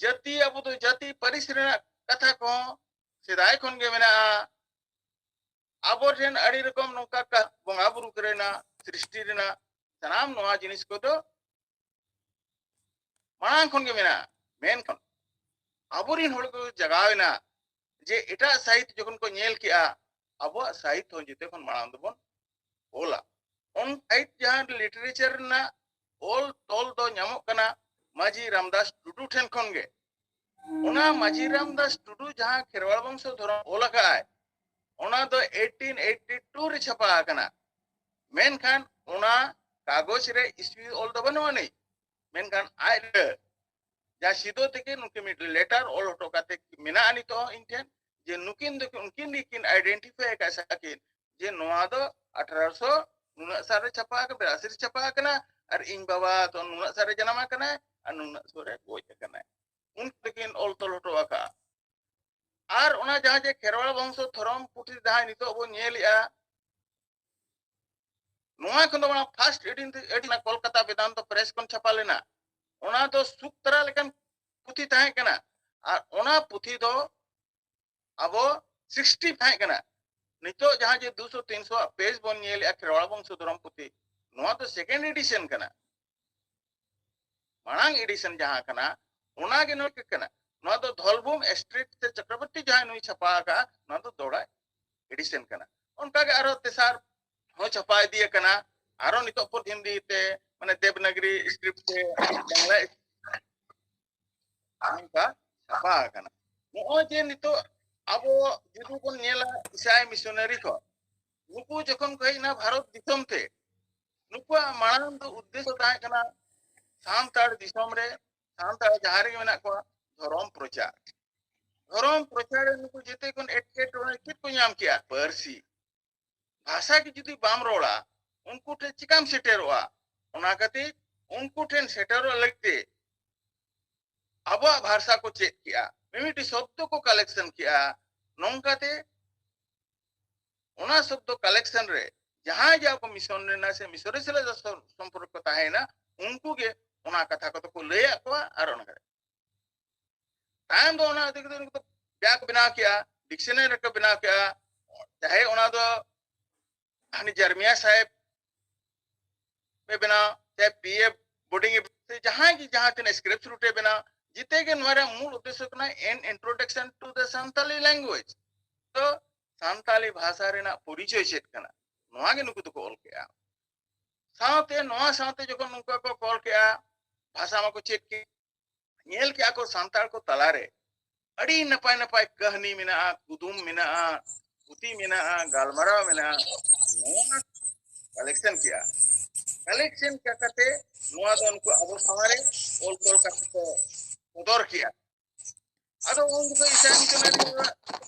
ᱡᱟᱹᱛᱤ, ᱟᱵᱚ ᱫᱚ ᱡᱟᱹᱛᱤ ᱯᱟᱹᱨᱤᱥ ᱨᱮᱱᱟᱜ ᱠᱟᱛᱷᱟ ᱠᱚᱦᱚᱸ ᱥᱮᱫᱟᱭ ᱠᱷᱚᱱ ᱜᱮ ᱢᱮᱱᱟᱜᱼᱟ᱾ ᱟᱵᱚ ᱴᱷᱮᱱ ᱟᱹᱰᱤ ᱨᱚᱠᱚᱢ ᱱᱚᱝᱠᱟ ᱠᱟ-, ᱵᱚᱸᱜᱟ ᱵᱩᱨᱩ ᱨᱮᱱᱟᱜ, ᱥᱨᱤᱥᱴᱤ ᱨᱮᱱᱟᱜ ᱥᱟᱱᱟᱢ ᱱᱚᱣᱟ ᱡᱤᱱᱤᱥ ᱠᱚᱫᱚ ᱢᱟᱲᱟᱝ ᱠᱷᱚᱱ ᱜᱮ ᱢᱮᱱᱟᱜᱼᱟ᱾ ᱢᱮᱱᱠᱷᱟᱱ ᱟᱵᱚᱨᱤᱱ ᱦᱚᱲ ᱠᱚ ᱡᱟᱜᱟᱣ ᱮᱱᱟ ᱡᱮ ᱮᱴᱟᱜ ᱥᱟᱦᱤᱛ ᱡᱚᱠᱷᱚᱱ ᱠᱚ ᱧᱮᱞ ᱠᱮᱜᱼᱟ, ᱟᱵᱚᱣᱟᱜ ᱥᱟᱦᱤᱛ ᱦᱚᱸ ᱡᱚᱛᱚ ᱠᱷᱚᱱ ᱢᱟᱲᱟᱝ ᱫᱚᱵᱚᱱ ᱚᱞᱟ᱾ ᱚᱱ ᱥᱟᱦᱤᱛ ᱡᱟᱦᱟᱸ ᱞᱤᱴᱟᱨᱮᱪᱟᱨ ᱨᱮᱱᱟᱜ ᱚᱞ ᱛᱚᱞ ᱫᱚ ᱧᱟᱢᱚᱜ ᱠᱟᱱᱟ ᱢᱟᱹᱡᱷᱤ ᱨᱟᱢᱫᱟᱥ ᱴᱩᱰᱩ ᱴᱷᱮᱱ ᱠᱷᱚᱱ ᱜᱮ᱾ ᱚᱱᱟ ᱢᱟᱹᱡᱷᱤ ᱨᱟᱢᱫᱟᱥ ᱴᱩᱰᱩ ᱡᱟᱦᱟᱸ ᱠᱷᱮᱨᱣᱟᱲ ᱵᱚᱝᱥᱚ ᱫᱷᱚᱨᱚᱢ ᱚᱞ ᱟᱠᱟᱫ ᱟᱭ, ᱚᱱᱟ ᱫᱚ eighteen eighty two ᱨᱮ ᱪᱷᱟᱯᱟ ᱟᱠᱟᱱᱟ᱾ ᱢᱮᱱᱠᱷᱟᱱ ᱚᱱᱟ ᱠᱟᱜᱚᱡᱽ ᱨᱮ ᱤᱥᱣᱤ ᱚᱞ ᱫᱚ ᱵᱟᱹᱱᱩᱜ ᱟᱹᱱᱤᱡ, ᱢᱮᱱᱠᱷᱟᱱ ᱟᱡ ᱨᱮ ᱡᱟᱦᱟᱸ ᱥᱤᱫᱚ ᱛᱤᱠᱤᱱ ᱩᱱᱠᱤᱱ ᱢᱤᱫ ᱞᱮᱴᱟᱨ ᱚᱞ ᱦᱚᱴᱚ ᱠᱟᱛᱮ ᱢᱮᱱᱟᱜᱼᱟ ᱱᱤᱛᱚᱜ ᱦᱚᱸ ᱤᱧ ᱴᱷᱮᱱ, ᱡᱮ ᱱᱩᱠᱤᱱ ᱫᱚ, ᱩᱱᱠᱤᱱ ᱜᱮᱠᱤᱱ identify ᱟᱠᱟᱫ ᱥᱟᱹᱠᱤᱱ ᱡᱮ ᱱᱚᱣᱟ ᱫᱚ ᱟᱴᱷᱟᱨᱚᱥᱚ ᱱᱩᱱᱟᱹᱜ ᱥᱟᱞ ᱨᱮ ᱪᱷᱟᱯᱟ ᱟᱠᱟᱱᱟ, ᱵᱤᱨᱟᱥᱤ ᱨᱮ ᱪᱷᱟᱯᱟ ᱟᱠᱟᱱᱟ, ᱟᱨ ᱤᱧ ᱵᱟᱵᱟ ᱫᱚ ᱱᱩᱱᱟᱹᱜ ᱥᱟᱞ ᱨᱮ ᱡᱟᱱᱟᱢ ᱟᱠᱟᱱᱟᱭ ᱟᱨ ᱱᱩᱱᱟᱹᱜ ᱥᱟᱞ ᱨᱮ ᱜᱚᱡ ᱟᱠᱟᱱᱟᱭ᱾ ᱩᱱᱠᱤᱱ ᱫᱚᱠᱤᱱ ᱚᱞ ᱛᱚᱞ ᱦᱚᱴᱚ ᱟᱠᱟᱫᱼᱟ᱾ ᱟᱨ ᱚᱱᱟ ᱡᱟᱦᱟᱸ ᱡᱮ ᱠᱷᱮᱨᱣᱟᱲ ᱵᱚᱝᱥᱚ ᱫᱷᱚᱨᱚᱢ ᱯᱩᱛᱷᱤ ᱡᱟᱦᱟᱸᱭ ᱱᱤᱛᱚᱜ ᱵᱚᱱ ᱧᱮᱞᱮᱜᱼᱟ, ᱱᱚᱣᱟ ᱠᱷᱚᱱ ᱫᱚ ᱚᱱᱟ first edition ᱠᱚᱞᱠᱟᱛᱟ ᱵᱮᱫᱟᱱᱛᱚ ᱯᱨᱮᱥ ᱠᱷᱚᱱ ᱪᱷᱟᱯᱟ ᱞᱮᱱᱟ᱾ ᱚᱱᱟ ᱫᱚ ᱥᱩᱠᱛᱟᱨᱟ ᱞᱮᱠᱟᱱ ᱯᱩᱛᱷᱤ ᱛᱟᱦᱮᱸ ᱠᱟᱱᱟ᱾ ᱟᱨ ᱚᱱᱟ ᱯᱩᱛᱷᱤ ᱫᱚ ᱟᱵᱚ sixty ᱛᱟᱦᱮᱸ ᱠᱟᱱᱟ᱾ ᱱᱤᱛᱚᱜ ᱡᱟᱦᱟᱸ ᱡᱮ ᱫᱩᱥᱚ ᱛᱤᱱᱥᱚ ᱟᱜ page ᱵᱚᱱ ᱧᱮᱞᱮᱜᱼᱟ ᱠᱷᱮᱨᱣᱟᱲ ᱵᱚᱝᱥᱚ ᱫᱷᱚᱨᱚᱢ ᱯᱩᱛᱷᱤ, ᱱᱚᱣᱟ ᱫᱚ second edition ᱠᱟᱱᱟ᱾ ᱢᱟᱲᱟᱝ edition ᱡᱟᱦᱟᱸ ᱠᱟᱱᱟ, ᱚᱱᱟ ᱜᱮ ᱱᱚᱣᱟ ᱠᱟᱱᱟ᱾ ᱱᱚᱣᱟ ᱫᱚ ᱫᱷᱚᱞᱵᱷᱩᱢ ᱮᱥᱴᱨᱤᱴ ᱥᱮ ᱪᱚᱠᱨᱚᱵᱚᱨᱛᱤ ᱡᱟᱦᱟᱸᱭ ᱱᱩᱭ ᱪᱷᱟᱯᱟ ᱟᱠᱟᱫᱼᱟ, ᱱᱚᱣᱟ ᱫᱚ ᱫᱚᱦᱲᱟ edition ᱠᱟᱱᱟ᱾ ᱚᱱᱠᱟ ᱜᱮ ᱟᱨᱦᱚᱸ ᱛᱮᱥᱟᱨ ᱦᱚᱸ ᱪᱷᱟᱯᱟ ᱤᱫᱤ ᱟᱠᱟᱱᱟ᱾ ᱟᱨᱦᱚᱸ ᱱᱤᱛᱚᱜ ᱯᱚᱨ ᱦᱤᱱᱫᱤ ᱛᱮ, ᱢᱟᱱᱮ ᱫᱮᱵᱽᱱᱟᱜᱽᱨᱤ script ᱛᱮ, ᱵᱟᱝᱞᱟ ᱱᱚᱝᱠᱟ ᱪᱷᱟᱯᱟ ᱟᱠᱟᱱᱟ᱾ ᱱᱚᱜᱼᱚᱭ ᱡᱮ ᱱᱤᱛᱚᱜ ᱟᱵᱚ ᱡᱩᱫᱤ ᱵᱚᱱ ᱧᱮᱞᱟ ᱤᱥᱟᱭ ᱢᱤᱥᱚᱱᱟᱨᱤ ᱠᱚ, ᱱᱩᱠᱩ ᱡᱚᱠᱷᱚᱱ ᱠᱚ ᱦᱮᱡ ᱮᱱᱟ ᱵᱷᱟᱨᱚᱛ ᱫᱤᱥᱚᱢ ᱛᱮ, ᱱᱩᱠᱩᱣᱟᱜ ᱢᱟᱲᱟᱝ ᱫᱚ ᱩᱫᱽᱫᱮᱥᱥᱚ ᱛᱟᱦᱮᱸ ᱠᱟᱱᱟ ᱥᱟᱱᱛᱟᱲ ᱫᱤᱥᱚᱢ ᱨᱮ, ᱥᱟᱱᱛᱟᱲ ᱡᱟᱦᱟᱸ ᱨᱮᱜᱮ ᱢᱮᱱᱟᱜ ᱠᱚᱣᱟ, ᱫᱷᱚᱨᱚᱢ ᱯᱨᱚᱪᱟᱨ᱾ ᱫᱷᱚᱨᱚᱢ ᱯᱨᱚᱪᱟᱨ ᱨᱮ ᱱᱩᱠᱩ ᱡᱮᱛᱮ ᱠᱷᱚᱱ ᱮᱴᱠᱮᱴᱚᱬᱮ ᱪᱮᱫ ᱠᱚ ᱧᱟᱢ ᱠᱮᱜᱼᱟ? ᱯᱟᱹᱨᱥᱤ᱾ ᱵᱷᱟᱥᱟ ᱜᱮ ᱡᱩᱫᱤ ᱵᱟᱢ ᱨᱚᱲᱟ, ᱩᱱᱠᱩ ᱴᱷᱮᱱ ᱪᱤᱠᱟᱢ ᱥᱮᱴᱮᱨᱚᱜᱼᱟ? ᱚᱱᱟ ᱠᱷᱟᱹᱛᱤᱨ ᱩᱱᱠᱩ ᱴᱷᱮᱱ ᱥᱮᱴᱮᱨᱚᱜ ᱞᱟᱹᱜᱤᱫ ᱛᱮ ᱟᱵᱚᱣᱟᱜ ᱵᱷᱟᱥᱟ ᱠᱚ ᱪᱮᱫ ᱠᱮᱜᱼᱟ, ᱢᱤᱢᱤᱫᱴᱤᱡ ᱥᱚᱵᱫᱚ ᱠᱚ ᱠᱟᱞᱮᱠᱥᱚᱱ ᱠᱮᱜᱼᱟ᱾ ᱱᱚᱝᱠᱟᱛᱮ ᱚᱱᱟ ᱥᱚᱵᱫᱚ ᱠᱟᱞᱮᱠᱥᱚᱱ ᱨᱮ ᱡᱟᱦᱟᱸᱭ ᱡᱮ ᱟᱵᱚ ᱢᱤᱥᱚᱱ ᱨᱮᱱᱟᱜ ᱥᱮ ᱢᱤᱥᱚᱱᱟᱨᱤ ᱥᱟᱞᱟᱜ ᱥᱚᱢᱯᱚᱨᱠᱚ ᱛᱟᱦᱮᱸᱭᱮᱱᱟ, ᱩᱱᱠᱩ ᱜᱮ ᱚᱱᱟ ᱠᱟᱛᱷᱟ ᱠᱚᱫᱚ ᱠᱚ ᱞᱟᱹᱭᱟᱫ ᱠᱚᱣᱟ᱾ ᱟᱨ ᱚᱱᱟ ᱠᱟᱛᱮ ᱛᱟᱭᱚᱢ ᱫᱚ ᱚᱱᱟ ᱤᱫᱤ ᱠᱟᱛᱮ ᱩᱱᱠᱩ ᱫᱚ ᱵᱮᱭᱟ ᱠᱚ ᱵᱮᱱᱟᱣ ᱠᱮᱜᱼᱟ, ᱰᱤᱠᱥᱚᱱᱟᱨᱤ ᱨᱮᱠᱚ ᱵᱮᱱᱟᱣ ᱠᱮᱜᱼᱟ᱾ ᱪᱟᱦᱮ ᱚᱱᱟ ᱫᱚ ᱦᱟᱹᱱᱤ ᱡᱟᱨᱢᱤᱭᱟ ᱥᱟᱦᱮᱵ ᱮ ᱵᱮᱱᱟᱣ, ᱪᱟᱦᱮ ᱯᱤ ᱮ ᱵᱳᱨᱰᱤᱝ ᱮ, ᱥᱮ ᱡᱟᱦᱟᱸᱭ ᱜᱮ ᱡᱟᱦᱟᱸ ᱛᱤᱱᱟᱹᱜ ᱥᱠᱨᱤᱯᱴ ᱨᱩᱴ ᱮ ᱵᱮᱱᱟᱣ, ᱡᱮᱛᱮ ᱜᱮ ᱱᱚᱣᱟ ᱨᱮᱭᱟᱜ ᱢᱩᱞ ᱩᱫᱽᱫᱮᱥᱥᱚ ᱠᱟᱱᱟ An Introduction to the Santali Language᱾ ᱛᱚ ᱥᱟᱱᱛᱟᱞᱤ ᱵᱷᱟᱥᱟ ᱨᱮᱱᱟᱜ ᱯᱚᱨᱤᱪᱚᱭ ᱪᱮᱫ ᱠᱟᱱᱟ, ᱱᱚᱣᱟ ᱜᱮ ᱱᱩᱠᱩ ᱫᱚᱠᱚ ᱚᱞ ᱠᱮᱜᱼᱟ᱾ ᱥᱟᱶᱛᱮ ᱱᱚᱣᱟ ᱥᱟᱶᱛᱮ ᱡᱚᱠᱷᱚᱱ ᱱᱩᱠᱩ ᱠᱚ ᱚᱞ ᱠᱮᱜᱼᱟ, ᱵᱷᱟᱥᱟ ᱢᱟᱠᱚ ᱪᱮᱫ ᱠᱮᱫ, ᱧᱮᱞ ᱠᱮᱜᱼᱟ ᱠᱚ ᱥᱟᱱᱛᱟᱲ ᱠᱚ ᱛᱟᱞᱟᱨᱮ ᱟᱹᱰᱤ ᱱᱟᱯᱟᱭ ᱱᱟᱯᱟᱭ ᱠᱟᱹᱦᱱᱤ ᱢᱮᱱᱟᱜᱼᱟ, ᱠᱩᱫᱩᱢ ᱢᱮᱱᱟᱜᱼᱟ, ᱯᱩᱛᱷᱤ ᱢᱮᱱᱟᱜᱼᱟ, ᱜᱟᱞᱢᱟᱨᱟᱣ ᱢᱮᱱᱟᱜᱼᱟ᱾ ᱱᱚᱣᱟ ᱠᱟᱞᱮᱠᱥᱚᱱ ᱠᱮᱜᱼᱟ᱾ ᱠᱟᱞᱮᱠᱥᱚᱱ ᱠᱟᱛᱮ ᱱᱚᱣᱟ ᱫᱚ ᱩᱱᱠᱩ ᱟᱵᱚ ᱥᱟᱶᱟᱨ ᱨᱮ ᱚᱞ ᱛᱚᱞ ᱠᱟᱛᱮ ᱠᱚ ᱥᱚᱫᱚᱨ ᱠᱮᱜᱼᱟ᱾ ᱟᱫᱚ ᱩᱱ ᱡᱚᱠᱷᱚᱱ ᱤᱥᱟᱭ ᱢᱤᱥᱚᱱᱟᱨᱤ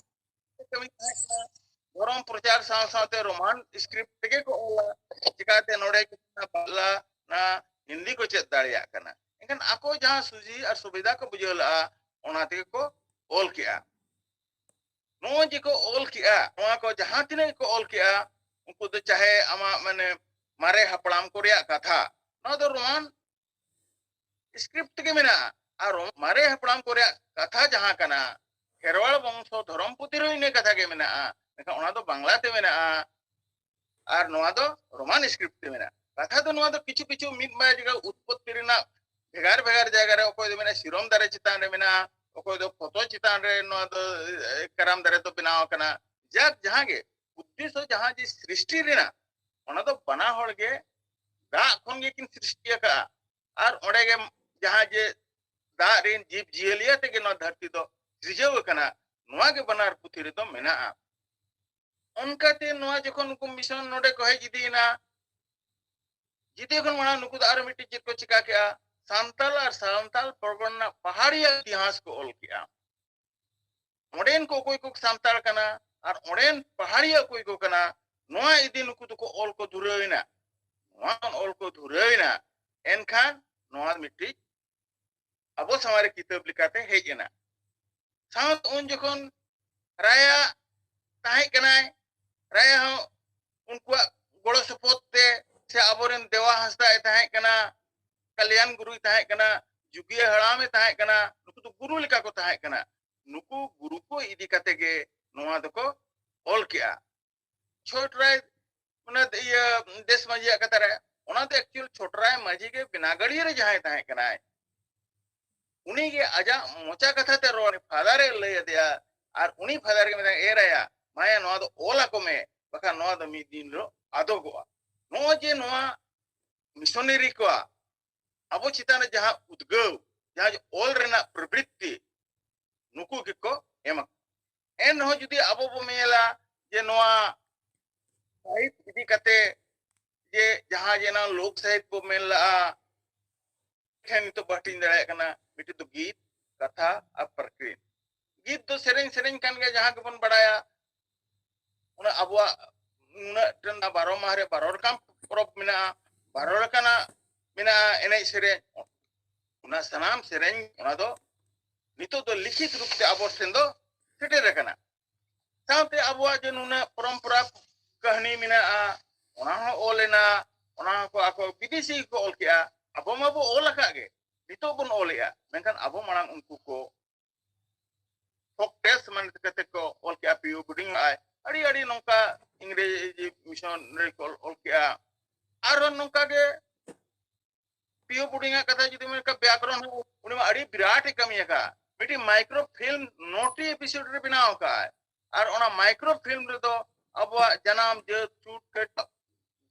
ᱠᱟᱹᱢᱤ ᱛᱟᱦᱮᱸ ᱠᱟᱱᱟ, ᱫᱷᱚᱨᱚᱢ ᱯᱨᱚᱪᱟᱨ ᱥᱟᱶ ᱥᱟᱶᱛᱮ ᱨᱳᱢᱟᱱ ᱥᱠᱨᱤᱯᱴ ᱛᱮᱜᱮ ᱠᱚ ᱚᱞᱟ᱾ ᱪᱤᱠᱟᱹᱛᱮ ᱱᱚᱰᱮ ᱵᱟᱝᱞᱟ ᱚᱱᱟ ᱦᱤᱱᱫᱤ ᱠᱚ ᱪᱮᱫ ᱫᱟᱲᱮᱭᱟᱜ ᱠᱟᱱᱟ᱾ ᱮᱱᱠᱷᱟᱱ ᱟᱠᱚ ᱡᱟᱦᱟᱸ ᱥᱩᱡᱤ ᱟᱨ ᱥᱩᱵᱤᱫᱷᱟ ᱠᱚ ᱵᱩᱡᱷᱟᱹᱣ ᱞᱟᱜᱼᱟ, ᱚᱱᱟ ᱛᱮᱜᱮ ᱠᱚ ᱚᱞ ᱠᱮᱜᱼᱟ᱾ ᱱᱚᱜᱼᱚᱭ ᱡᱮ ᱠᱚ ᱚᱞ ᱠᱮᱜᱼᱟ, ᱱᱚᱣᱟ ᱠᱚ ᱡᱟᱦᱟᱸ ᱛᱤᱱᱟᱹᱜ ᱜᱮᱠᱚ ᱚᱞ ᱠᱮᱜᱼᱟ, ᱩᱱᱠᱩ ᱫᱚ ᱪᱟᱦᱮ ᱟᱢᱟᱜ ᱢᱟᱱᱮ ᱢᱟᱨᱮ ᱦᱟᱯᱲᱟᱢ ᱠᱚ ᱨᱮᱭᱟᱜ ᱠᱟᱛᱷᱟ, ᱱᱚᱣᱟ ᱫᱚ ᱨᱳᱢᱟᱱ ᱥᱠᱨᱤᱯᱴ ᱛᱮᱜᱮ ᱢᱮᱱᱟᱜᱼᱟ᱾ ᱟᱨ ᱨᱳ-, ᱢᱟᱨᱮ ᱦᱟᱯᱲᱟᱢ ᱠᱚ ᱨᱮᱭᱟᱜ ᱠᱟᱛᱷᱟ ᱡᱟᱦᱟᱸ ᱠᱟᱱᱟ, ᱠᱷᱮᱨᱣᱟᱲ ᱵᱚᱝᱥᱚ ᱫᱷᱚᱨᱚᱢ ᱯᱩᱛᱷᱤ ᱨᱮᱦᱚᱸ ᱤᱱᱟᱹ ᱠᱟᱛᱷᱟ ᱜᱮ ᱢᱮᱱᱟᱜᱼᱟ, ᱢᱮᱱᱠᱷᱟᱱ ᱚᱱᱟ ᱫᱚ ᱵᱟᱝᱞᱟ ᱛᱮ ᱢᱮᱱᱟᱜᱼᱟ᱾ ᱟᱨ ᱱᱚᱣᱟ ᱫᱚ ᱨᱳᱢᱟᱱ ᱥᱠᱨᱤᱯᱴ ᱛᱮ ᱢᱮᱱᱟᱜᱼᱟ᱾ ᱠᱟᱛᱷᱟ ᱫᱚ ᱱᱚᱣᱟ ᱫᱚ ᱠᱤᱪᱷᱩ ᱠᱤᱪᱷᱩ ᱢᱤᱫ ᱵᱟᱨ ᱡᱟᱭᱜᱟ ᱩᱛᱯᱚᱛᱛᱤ ᱨᱮᱱᱟᱜ ᱵᱷᱮᱜᱟᱨ ᱵᱷᱮᱜᱟᱨ ᱡᱟᱭᱜᱟ ᱨᱮ, ᱚᱠᱚᱭ ᱫᱚ ᱢᱮᱱᱟ ᱥᱤᱨᱚᱢ ᱫᱟᱨᱮ ᱪᱮᱛᱟᱱ ᱨᱮ ᱢᱮᱱᱟᱜᱼᱟ, ᱚᱠᱚᱭ ᱫᱚ ᱯᱷᱚᱛᱚ ᱪᱮᱛᱟᱱ ᱨᱮ ᱱᱚᱣᱟ ᱫᱚ, ᱮ, ᱠᱟᱨᱟᱢ ᱫᱟᱨᱮ ᱫᱚ ᱵᱮᱱᱟᱣ ᱟᱠᱟᱱᱟ᱾ ᱡᱟᱠ, ᱡᱟᱦᱟᱸ ᱜᱮ ᱩᱫᱽᱫᱮᱥᱥᱚ, ᱡᱟᱦᱟᱸ ᱡᱮ ᱥᱨᱤᱥᱴᱤ ᱨᱮᱱᱟᱜ, ᱚᱱᱟ ᱫᱚ ᱵᱟᱱᱟ ᱦᱚᱲ ᱜᱮ ᱫᱟᱜ ᱠᱷᱚᱱ ᱜᱮᱠᱤᱱ ᱥᱨᱤᱥᱴᱤ ᱟᱠᱟᱫᱼᱟ᱾ ᱟᱨ ᱚᱸᱰᱮ ᱜᱮ ᱡᱟᱦᱟᱸ ᱡᱮ ᱫᱟᱜ ᱨᱮᱱ ᱡᱤᱵᱽ ᱡᱤᱭᱟᱹᱞᱤ ᱟᱛᱮ ᱜᱮ ᱱᱚᱣᱟ ᱫᱷᱟᱹᱨᱛᱤ ᱫᱚ ᱥᱤᱨᱡᱟᱹᱣ ᱟᱠᱟᱱᱟ, ᱱᱚᱣᱟ ᱜᱮ ᱵᱟᱱᱟᱨ ᱯᱩᱛᱷᱤ ᱨᱮᱫᱚ ᱢᱮᱱᱟᱜᱼᱟ᱾ ᱚᱱᱠᱟᱛᱮ ᱱᱚᱣᱟ ᱡᱚᱠᱷᱚᱱ ᱩᱱᱠᱩ ᱢᱤᱥᱚᱱ ᱱᱚᱰᱮ ᱠᱚ ᱦᱮᱡ ᱤᱫᱤᱭᱮᱱᱟ, ᱡᱤᱛᱟᱹ ᱠᱷᱚᱱ ᱢᱟᱲᱟᱝ ᱱᱩᱠᱩ ᱫᱚ ᱟᱨᱚ ᱢᱤᱫᱴᱤᱡ ᱪᱮᱫ ᱠᱚ ᱪᱤᱠᱟ ᱠᱮᱜᱼᱟ? ᱥᱟᱱᱛᱟᱞ ᱟᱨ ᱥᱟᱱᱛᱟᱞ ᱯᱚᱨᱜᱚᱱᱟ ᱨᱮᱱᱟᱜ ᱯᱟᱦᱟᱲᱤᱭᱟ ᱤᱛᱤᱦᱟᱥ ᱠᱚ ᱚᱞ ᱠᱮᱜᱼᱟ᱾ ᱚᱸᱰᱮᱱ ᱠᱚ ᱚᱠᱚᱭ ᱠᱚ ᱥᱟᱱᱛᱟᱲ ᱠᱟᱱᱟ ᱟᱨ ᱚᱸᱰᱮᱱ ᱯᱟᱦᱟᱲᱤᱭᱟ ᱚᱠᱚᱭ ᱠᱚ ᱠᱟᱱᱟ, ᱱᱚᱣᱟ ᱤᱫᱤ ᱱᱩᱠᱩ ᱫᱚᱠᱚ ᱚᱞ ᱠᱚ ᱫᱷᱩᱨᱟᱹᱣ ᱮᱱᱟ᱾ ᱱᱚᱣᱟ ᱚᱞ ᱠᱚ ᱫᱷᱩᱨᱟᱹᱣ ᱮᱱᱟ, ᱮᱱᱠᱷᱟᱱ ᱱᱚᱣᱟ ᱢᱤᱫᱴᱤᱡ ᱟᱵᱚ ᱥᱟᱢᱟᱝ ᱨᱮ ᱠᱤᱛᱟᱹᱵ ᱞᱮᱠᱟᱛᱮ ᱦᱮᱡ ᱮᱱᱟ᱾ ᱥᱟᱶᱛᱮ ᱩᱱ ᱡᱚᱠᱷᱚᱱ ᱨᱟᱭᱟ ᱛᱟᱦᱮᱸ ᱠᱟᱱᱟᱭ, ᱨᱟᱭᱟ ᱦᱚᱸ ᱩᱱᱠᱩᱣᱟᱜ ᱜᱚᱲᱚ ᱥᱚᱯᱚᱦᱚᱫ ᱛᱮ ᱥᱮ ᱟᱵᱚᱨᱮᱱ ᱫᱮᱣᱟ ᱦᱟᱸᱥᱫᱟ ᱮ ᱛᱟᱦᱮᱸ ᱠᱟᱱᱟ, ᱠᱟᱞᱭᱟᱱ ᱜᱩᱨᱩᱭ ᱛᱟᱦᱮᱸ ᱠᱟᱱᱟ, ᱡᱩᱜᱤᱭᱟᱹ ᱦᱟᱲᱟᱢᱮ ᱛᱟᱦᱮᱸ ᱠᱟᱱᱟ, ᱱᱩᱠᱩ ᱫᱚ ᱜᱩᱨᱩ ᱞᱮᱠᱟ ᱠᱚ ᱛᱟᱦᱮᱸ ᱠᱟᱱᱟ᱾ ᱱᱩᱠᱩ ᱜᱩᱨᱩ ᱠᱚ ᱤᱫᱤ ᱠᱟᱛᱮ ᱜᱮ ᱱᱚᱣᱟ ᱫᱚᱠᱚ ᱚᱞ ᱠᱮᱜᱼᱟ᱾ ᱪᱷᱚᱴᱨᱟᱭ ᱚᱱᱟ ᱤᱭᱟᱹ ᱫᱮᱥ ᱢᱟᱹᱡᱷᱤᱭᱟᱜ ᱠᱟᱛᱷᱟ ᱨᱮ, ᱚᱱᱟ ᱫᱚ ᱮᱠᱪᱩᱭᱮᱞ ᱪᱷᱚᱴᱨᱟᱭ ᱢᱟᱹᱡᱷᱤ ᱜᱮ ᱵᱮᱱᱟᱜᱟᱲᱤᱭᱟᱹ ᱨᱮ ᱡᱟᱦᱟᱸᱭ ᱛᱟᱦᱮᱸ ᱠᱟᱱᱟᱭ, ᱩᱱᱤᱜᱮ ᱟᱡᱟᱜ ᱢᱚᱪᱟ ᱠᱟᱛᱷᱟ ᱛᱮ ᱨᱚᱲ ᱯᱷᱟᱫᱟᱨᱮ ᱞᱟᱹᱭ ᱟᱫᱮᱭᱟ᱾ ᱟᱨ ᱩᱱᱤ ᱯᱷᱟᱫᱟᱨ ᱜᱮ ᱢᱮᱛᱟᱭ, "ᱮ ᱨᱟᱭᱟ, ᱢᱟᱭᱟ ᱱᱚᱣᱟ ᱫᱚ ᱚᱞ ᱟᱠᱚ ᱢᱮ, ᱵᱟᱠᱷᱟᱱ ᱱᱚᱣᱟ ᱫᱚ ᱢᱤᱫ ᱫᱤᱱ ᱦᱤᱞᱳᱜ ᱟᱫᱚᱜᱚᱜᱼᱟ᱾" ᱱᱚᱜᱼᱚᱭ ᱡᱮ ᱱᱚᱣᱟ ᱢᱤᱥᱚᱱᱟᱨᱤ ᱠᱚᱣᱟᱜ ᱟᱵᱚ ᱪᱮᱛᱟᱱ ᱨᱮ ᱡᱟᱦᱟᱸ ᱩᱫᱽᱜᱟᱹᱣ, ᱡᱟᱦᱟᱸ ᱚᱞ ᱨᱮᱱᱟᱜ ᱯᱨᱚᱵᱨᱤᱛᱛᱤ, ᱱᱩᱠᱩ ᱜᱮᱠᱚ ᱮᱢᱟ᱾ ᱮᱱᱨᱮᱦᱚᱸ ᱡᱩᱫᱤ ᱟᱵᱚ ᱵᱚ ᱧᱮᱞᱟ ᱡᱮ ᱱᱚᱣᱟ ᱥᱟᱦᱤᱛ ᱤᱫᱤ ᱠᱟᱛᱮ ᱡᱮ ᱡᱟᱦᱟᱸ ᱡᱮ ᱮᱱᱟᱝ ᱞᱳᱠ ᱥᱟᱦᱤᱛ ᱵᱚ ᱢᱮᱱ ᱞᱟᱜᱼᱟ, ᱴᱷᱮᱱ ᱱᱤᱛᱚᱜ ᱵᱚ ᱦᱟᱹᱴᱤᱧ ᱫᱟᱲᱮᱭᱟᱜ ᱠᱟᱱᱟ, ᱢᱤᱫᱴᱤᱡ ᱫᱚ ᱜᱤᱛ, ᱠᱟᱛᱷᱟ ᱟᱨ ᱯᱨᱟᱠᱨᱤᱛ᱾ ᱜᱤᱛ ᱫᱚ ᱥᱮᱨᱮᱧ, ᱥᱮᱨᱮᱧ ᱠᱟᱱ ᱜᱮᱭᱟ, ᱡᱟᱦᱟᱸ ᱜᱮᱵᱚᱱ ᱵᱟᱲᱟᱭᱟ᱾ ᱚᱱᱟ ᱟᱵᱚᱣᱟᱜ ᱩᱱᱟᱹᱜ ᱴᱷᱮᱱ ᱵᱟᱨᱚ ᱢᱟᱦᱟ ᱨᱮ ᱵᱟᱨᱚ ᱨᱚᱠᱚᱢ ᱯᱚᱨᱚᱵᱽ ᱢᱮᱱᱟᱜᱼᱟ, ᱵᱟᱨᱚ ᱞᱮᱠᱟᱱᱟᱜ ᱢᱮᱱᱟᱜᱼᱟ ᱮᱱᱮᱡ ᱥᱮᱨᱮᱧ᱾ ᱚᱱᱟ ᱥᱟᱱᱟᱢ ᱥᱮᱨᱮᱧ, ᱚᱱᱟ ᱫᱚ ᱱᱤᱛᱚᱜ ᱫᱚ ᱞᱤᱠᱷᱤᱛ ᱨᱩᱯ ᱛᱮ ᱟᱵᱚ ᱴᱷᱮᱱ ᱫᱚ ᱥᱮᱴᱮᱨ ᱟᱠᱟᱱᱟ᱾ ᱥᱟᱶᱛᱮ ᱟᱵᱚᱣᱟᱜ ᱡᱮ ᱱᱩᱱᱟᱹᱜ ᱯᱚᱨᱚᱢᱯᱚᱨᱟ ᱠᱟᱹᱦᱱᱤ ᱢᱮᱱᱟᱜᱼᱟ, ᱚᱱᱟ ᱦᱚᱸ ᱚᱞ ᱮᱱᱟ, ᱚᱱᱟ ᱦᱚᱸᱠᱚ ᱟᱠᱚ ᱵᱤᱫᱮᱥᱤ ᱜᱮᱠᱚ ᱚᱞ ᱠᱮᱜᱼᱟ᱾ ᱟᱵᱚ ᱢᱟᱵᱚ ᱚᱞ ᱟᱠᱟᱫ ᱜᱮ, ᱱᱤᱛᱚᱜ ᱵᱚᱱ ᱚᱞᱮᱜᱼᱟ, ᱢᱮᱱᱠᱷᱟᱱ ᱟᱵᱚ ᱢᱟᱲᱟᱝ ᱩᱱᱠᱩ ᱠᱚ ᱛᱷᱚᱠ ᱴᱮᱥ ᱢᱟᱱᱮ ᱠᱟᱛᱮ ᱠᱚ ᱚᱞ ᱠᱮᱜᱼᱟ, ᱯᱤ ᱳ ᱵᱳᱨᱰᱤᱝ ᱟᱭ, ᱟᱹᱰᱤ ᱟᱹᱰᱤ ᱱᱚᱝᱠᱟ ᱤᱝᱨᱮᱡᱤ ᱢᱤᱥᱚᱱᱟᱨᱤ ᱠᱚ ᱚᱞ ᱠᱮᱜᱼᱟ᱾ ᱟᱨᱦᱚᱸ ᱱᱚᱝᱠᱟ ᱜᱮ ᱯᱤ ᱳ ᱵᱳᱨᱰᱤᱝ ᱟᱜ ᱠᱟᱛᱷᱟ ᱡᱩᱫᱤ ᱢᱮᱱ ᱠᱷᱟᱱ, ᱵᱮᱭᱟᱠᱨᱚᱱ ᱦᱚᱸ ᱩᱱᱤ ᱢᱟ ᱟᱹᱰᱤ ᱵᱤᱨᱟᱴ ᱮ ᱠᱟᱹᱢᱤ ᱟᱠᱟᱫ᱾ ᱢᱤᱫᱴᱤᱡ ᱢᱟᱭᱠᱨᱳ ᱯᱷᱤᱞᱢ ᱱᱚᱴᱤ ᱮᱯᱤᱥᱳᱰ ᱨᱮ ᱵᱮᱱᱟᱣ ᱟᱠᱟᱫ᱾ ᱟᱨ ᱚᱱᱟ ᱢᱟᱭᱠᱨᱳ ᱯᱷᱤᱞᱢ ᱨᱮᱫᱚ ᱟᱵᱚᱣᱟᱜ ᱡᱟᱱᱟᱢ, ᱡᱟᱹᱛ, ᱪᱷᱩᱴ, ᱠᱷᱮᱴ,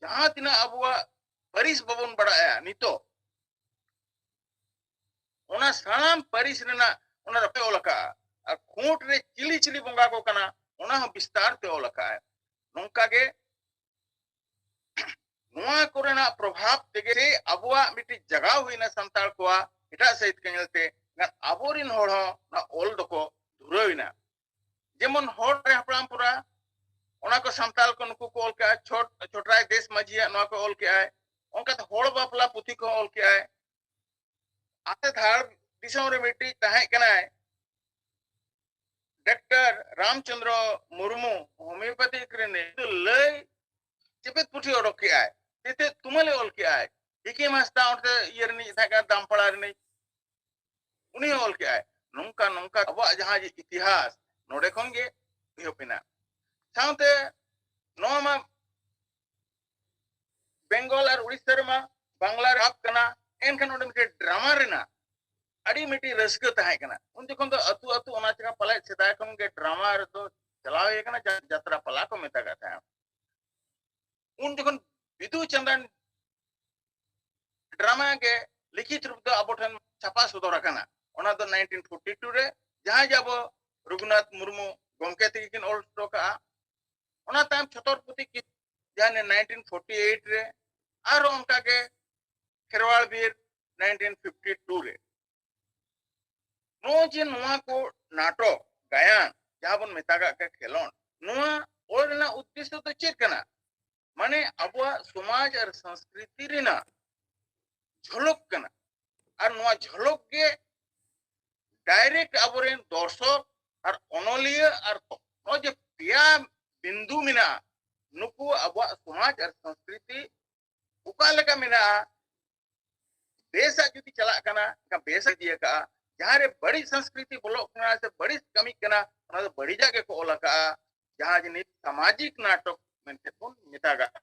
ᱡᱟᱦᱟᱸ ᱛᱤᱱᱟᱹᱜ ᱟᱵᱚᱣᱟᱜ ᱯᱟᱹᱨᱤᱥ ᱵᱟᱵᱚᱱ ᱵᱟᱲᱟᱭᱟ ᱱᱤᱛᱚᱜ, ᱚᱱᱟ ᱥᱟᱱᱟᱢ ᱯᱟᱹᱨᱤᱥ ᱨᱮᱱᱟᱜ ᱚᱱᱟ ᱫᱚᱠᱚ ᱚᱞ ᱟᱠᱟᱫᱼᱟ᱾ ᱟᱨ ᱠᱷᱩᱸᱴ ᱨᱮ ᱪᱤᱞᱤ ᱪᱤᱞᱤ ᱵᱚᱸᱜᱟ ᱠᱚ ᱠᱟᱱᱟ, ᱚᱱᱟ ᱦᱚᱸ ᱵᱤᱥᱛᱟᱨ ᱛᱮ ᱚᱞ ᱟᱠᱟᱫᱼᱟᱭ᱾ ᱱᱚᱝᱠᱟ ᱜᱮ ᱱᱚᱣᱟ ᱠᱚᱨᱮᱱᱟᱜ ᱯᱨᱚᱵᱷᱟᱵᱽ ᱛᱮᱜᱮ ᱟᱵᱚᱣᱟᱜ ᱢᱤᱫᱴᱤᱡ ᱡᱟᱜᱟᱣ ᱦᱩᱭᱱᱟ ᱥᱟᱱᱛᱟᱲ ᱠᱚᱣᱟᱜ ᱮᱴᱟᱜ ᱥᱟᱹᱦᱤᱛ ᱠᱚ ᱧᱮᱞᱛᱮ᱾ ᱢᱮᱱᱠᱷᱟᱱ ᱟᱵᱚᱨᱮᱱ ᱦᱚᱲ ᱦᱚᱸ ᱚᱱᱟ ᱚᱞ ᱫᱚᱠᱚ ᱫᱷᱩᱨᱟᱹᱣ ᱮᱱᱟ᱾ ᱡᱮᱢᱚᱱ ᱦᱚᱲ ᱨᱮ ᱦᱟᱯᱲᱟᱢ ᱯᱚᱨᱟ ᱚᱱᱟ ᱠᱚ ᱥᱟᱱᱛᱟᱲ ᱠᱚ ᱱᱩᱠᱩ ᱠᱚ ᱚᱞ ᱠᱮᱜᱼᱟ, ᱪᱷᱚᱴ-, ᱪᱷᱚᱴᱨᱟᱭ ᱫᱮᱥ ᱢᱟᱹᱡᱷᱤᱭᱟᱜ ᱱᱚᱣᱟ ᱠᱚ ᱚᱞ ᱠᱮᱜᱼᱟᱭ, ᱚᱱᱠᱟᱛᱮ ᱦᱚᱲ ᱵᱟᱯᱞᱟ ᱯᱩᱛᱷᱤ ᱠᱚᱦᱚᱸ ᱚᱞ ᱠᱮᱜᱼᱟᱭ᱾ ᱟᱛᱮ ᱫᱷᱟᱲ ᱫᱤᱥᱚᱢ ᱨᱮ ᱢᱤᱫᱴᱤᱡ ᱛᱟᱦᱮᱸ ᱠᱟᱱᱟᱭ ᱰᱟᱠᱛᱟᱨ ᱨᱟᱢᱪᱚᱸᱫᱽᱨᱚ ᱢᱩᱨᱢᱩ, ᱦᱳᱢᱤᱭᱳᱯᱮᱛᱷᱤᱠ ᱨᱤᱱᱤᱡ ᱞᱟᱹᱭ ᱪᱮᱯᱮᱫ ᱯᱩᱛᱷᱤ ᱚᱰᱚᱠ ᱠᱮᱜᱼᱟᱭ᱾ ᱛᱤᱛᱤ ᱛᱩᱢᱟᱹᱞᱮ ᱚᱞ ᱠᱮᱜᱼᱟᱭ᱾ ᱦᱤᱠᱤᱢ ᱦᱟᱸᱥᱫᱟ ᱚᱸᱰᱮ ᱤᱭᱟᱹ ᱨᱤᱱᱤᱡ ᱛᱟᱦᱮᱸ ᱠᱟᱱᱟ, ᱫᱟᱢᱯᱟᱲᱟ ᱨᱤᱱᱤᱡ, ᱩᱱᱤ ᱦᱚᱸ ᱚᱞ ᱠᱮᱜᱼᱟᱭ᱾ ᱱᱚᱝᱠᱟ ᱱᱚᱝᱠᱟ ᱟᱵᱚᱣᱟᱜ ᱡᱟᱦᱟᱸ ᱡᱮ ᱤᱛᱤᱦᱟᱥ, ᱱᱚᱰᱮ ᱠᱷᱚᱱ ᱜᱮ ᱮᱦᱚᱵ ᱮᱱᱟ᱾ ᱥᱟᱶᱛᱮ ᱱᱚᱣᱟ ᱢᱟ ᱵᱮᱝᱜᱚᱞ ᱟᱨ ᱩᱲᱤᱥᱥᱟ ᱨᱮᱢᱟ ᱵᱟᱝᱞᱟ ᱨᱮ ᱵᱷᱟᱵ ᱠᱟᱱᱟ, ᱮᱱᱠᱷᱟᱱ ᱚᱸᱰᱮ ᱢᱤᱫᱴᱮᱱ ᱰᱨᱟᱢᱟ ᱨᱮᱱᱟᱜ ᱟᱹᱰᱤ ᱢᱤᱫᱴᱤᱡ ᱨᱟᱹᱥᱠᱟᱹ ᱛᱟᱦᱮᱸ ᱠᱟᱱᱟ᱾ ᱩᱱ ᱡᱚᱠᱷᱚᱱ ᱫᱚ ᱟᱹᱛᱩ ᱟᱹᱛᱩ ᱚᱱᱟ ᱪᱮᱠᱟ ᱯᱟᱞᱮᱫ ᱥᱮᱫᱟᱭ ᱠᱷᱚᱱ ᱜᱮ ᱰᱨᱟᱢᱟ ᱨᱮᱫᱚ ᱪᱟᱞᱟᱣ ᱦᱩᱭ ᱟᱠᱟᱱᱟ, ᱡᱟ-, ᱡᱟᱛᱨᱟ ᱯᱟᱞᱟ ᱠᱚ ᱢᱮᱛᱟᱜᱟᱜ ᱛᱟᱦᱮᱸᱫ᱾ ᱩᱱ ᱡᱚᱠᱷᱚᱱ ᱵᱤᱫᱩ ᱪᱟᱸᱫᱟᱱ ᱰᱨᱟᱢᱟ ᱜᱮ ᱞᱤᱠᱷᱤᱛ ᱨᱩᱯ ᱫᱚ ᱟᱵᱚ ᱴᱷᱮᱱ ᱪᱷᱟᱯᱟ ᱥᱚᱫᱚᱨ ᱟᱠᱟᱱᱟ᱾ ᱚᱱᱟ ᱫᱚ ᱱᱟᱭᱤᱱᱴᱤᱱ ᱯᱷᱳᱨᱴᱤ ᱴᱩ ᱨᱮ, ᱡᱟᱦᱟᱸᱭ ᱡᱮ ᱟᱵᱚ ᱨᱚᱜᱷᱩᱱᱟᱛᱷ ᱢᱩᱨᱢᱩ ᱜᱚᱢᱠᱮ ᱛᱮᱜᱮ ᱠᱤᱱ ᱚᱞ ᱦᱚᱴᱚ ᱠᱟᱜᱼᱟ᱾ ᱚᱱᱟ ᱛᱟᱭᱚᱢ ᱪᱷᱚᱛᱚᱨᱯᱚᱛᱤ ᱠᱤ-, ᱡᱟᱦᱟᱸ ᱱᱟᱭᱤᱱᱴᱤᱱ ᱯᱷᱳᱨᱴᱤ ᱮᱭᱤᱴ ᱨᱮ, ᱟᱨ ᱚᱱᱠᱟ ᱜᱮ ᱠᱷᱮᱨᱣᱟᱲ ᱵᱤᱨ ᱱᱟᱭᱤᱱᱴᱤᱱ ᱯᱷᱤᱯᱴᱤ ᱴᱩ ᱨᱮ᱾ ᱱᱚᱜᱼᱚᱭ ᱡᱮ ᱱᱚᱣᱟ ᱠᱚ ᱱᱟᱴᱚᱠ, ᱜᱟᱭᱟᱱ, ᱡᱟᱦᱟᱸ ᱵᱚᱱ ᱢᱮᱛᱟᱜᱟᱜ ᱠᱟᱱ ᱠᱷᱮᱞᱳᱱᱰ, ᱱᱚᱣᱟ ᱚᱞ ᱨᱮᱱᱟᱜ ᱩᱫᱽᱫᱮᱥᱥᱚ ᱫᱚ ᱪᱮᱫ ᱠᱟᱱᱟ? ᱢᱟᱱᱮ ᱟᱵᱚᱣᱟᱜ ᱥᱚᱢᱟᱡᱽ ᱟᱨ ᱥᱚᱝᱥᱠᱨᱤᱛᱤ ᱨᱮᱱᱟᱜ ᱡᱷᱚᱞᱚᱠ ᱠᱟᱱᱟ᱾ ᱟᱨ ᱱᱚᱣᱟ ᱡᱷᱚᱞᱚᱠ ᱜᱮ ᱰᱟᱭᱨᱮᱠᱴ ᱟᱵᱚᱨᱮᱱ ᱫᱚᱨᱥᱚᱠ ᱟᱨ ᱚᱱᱚᱞᱤᱭᱟᱹ ᱟᱨ ᱱᱚᱜᱼᱚᱭ ᱡᱮ ᱯᱮᱭᱟ ᱵᱤᱱᱫᱩ ᱢᱮᱱᱟᱜᱼᱟ, ᱱᱩᱠᱩ ᱟᱵᱚᱣᱟᱜ ᱥᱚᱢᱟᱡᱽ ᱟᱨ ᱥᱚᱝᱥᱠᱨᱤᱛᱤ ᱚᱠᱟ ᱞᱮᱠᱟ ᱢᱮᱱᱟᱜᱼᱟ, ᱵᱮᱥᱟᱜ ᱡᱩᱫᱤ ᱪᱟᱞᱟᱜ ᱠᱟᱱᱟ, ᱮᱱᱠᱷᱟᱱ ᱵᱮᱥ ᱤᱫᱤ ᱟᱠᱟᱫᱼᱟ᱾ ᱡᱟᱦᱟᱸ ᱨᱮ ᱵᱟᱹᱲᱤᱡ ᱥᱚᱝᱥᱠᱨᱤᱛᱤ ᱵᱚᱞᱚᱜ ᱠᱟᱱᱟ ᱥᱮ ᱵᱟᱹᱲᱤᱡ ᱠᱟᱹᱢᱤᱜ ᱠᱟᱱᱟ, ᱚᱱᱟ ᱫᱚ ᱵᱟᱹᱲᱤᱡᱟᱜ ᱜᱮᱠᱚ ᱚᱞ ᱟᱠᱟᱫᱼᱟ, ᱡᱟᱦᱟᱸ ᱡᱤᱱᱤᱥ ᱥᱟᱢᱟᱡᱤᱠ ᱱᱟᱴᱚᱠ ᱢᱮᱱᱛᱮ ᱵᱚᱱ ᱢᱮᱛᱟᱜᱟᱜᱼᱟ᱾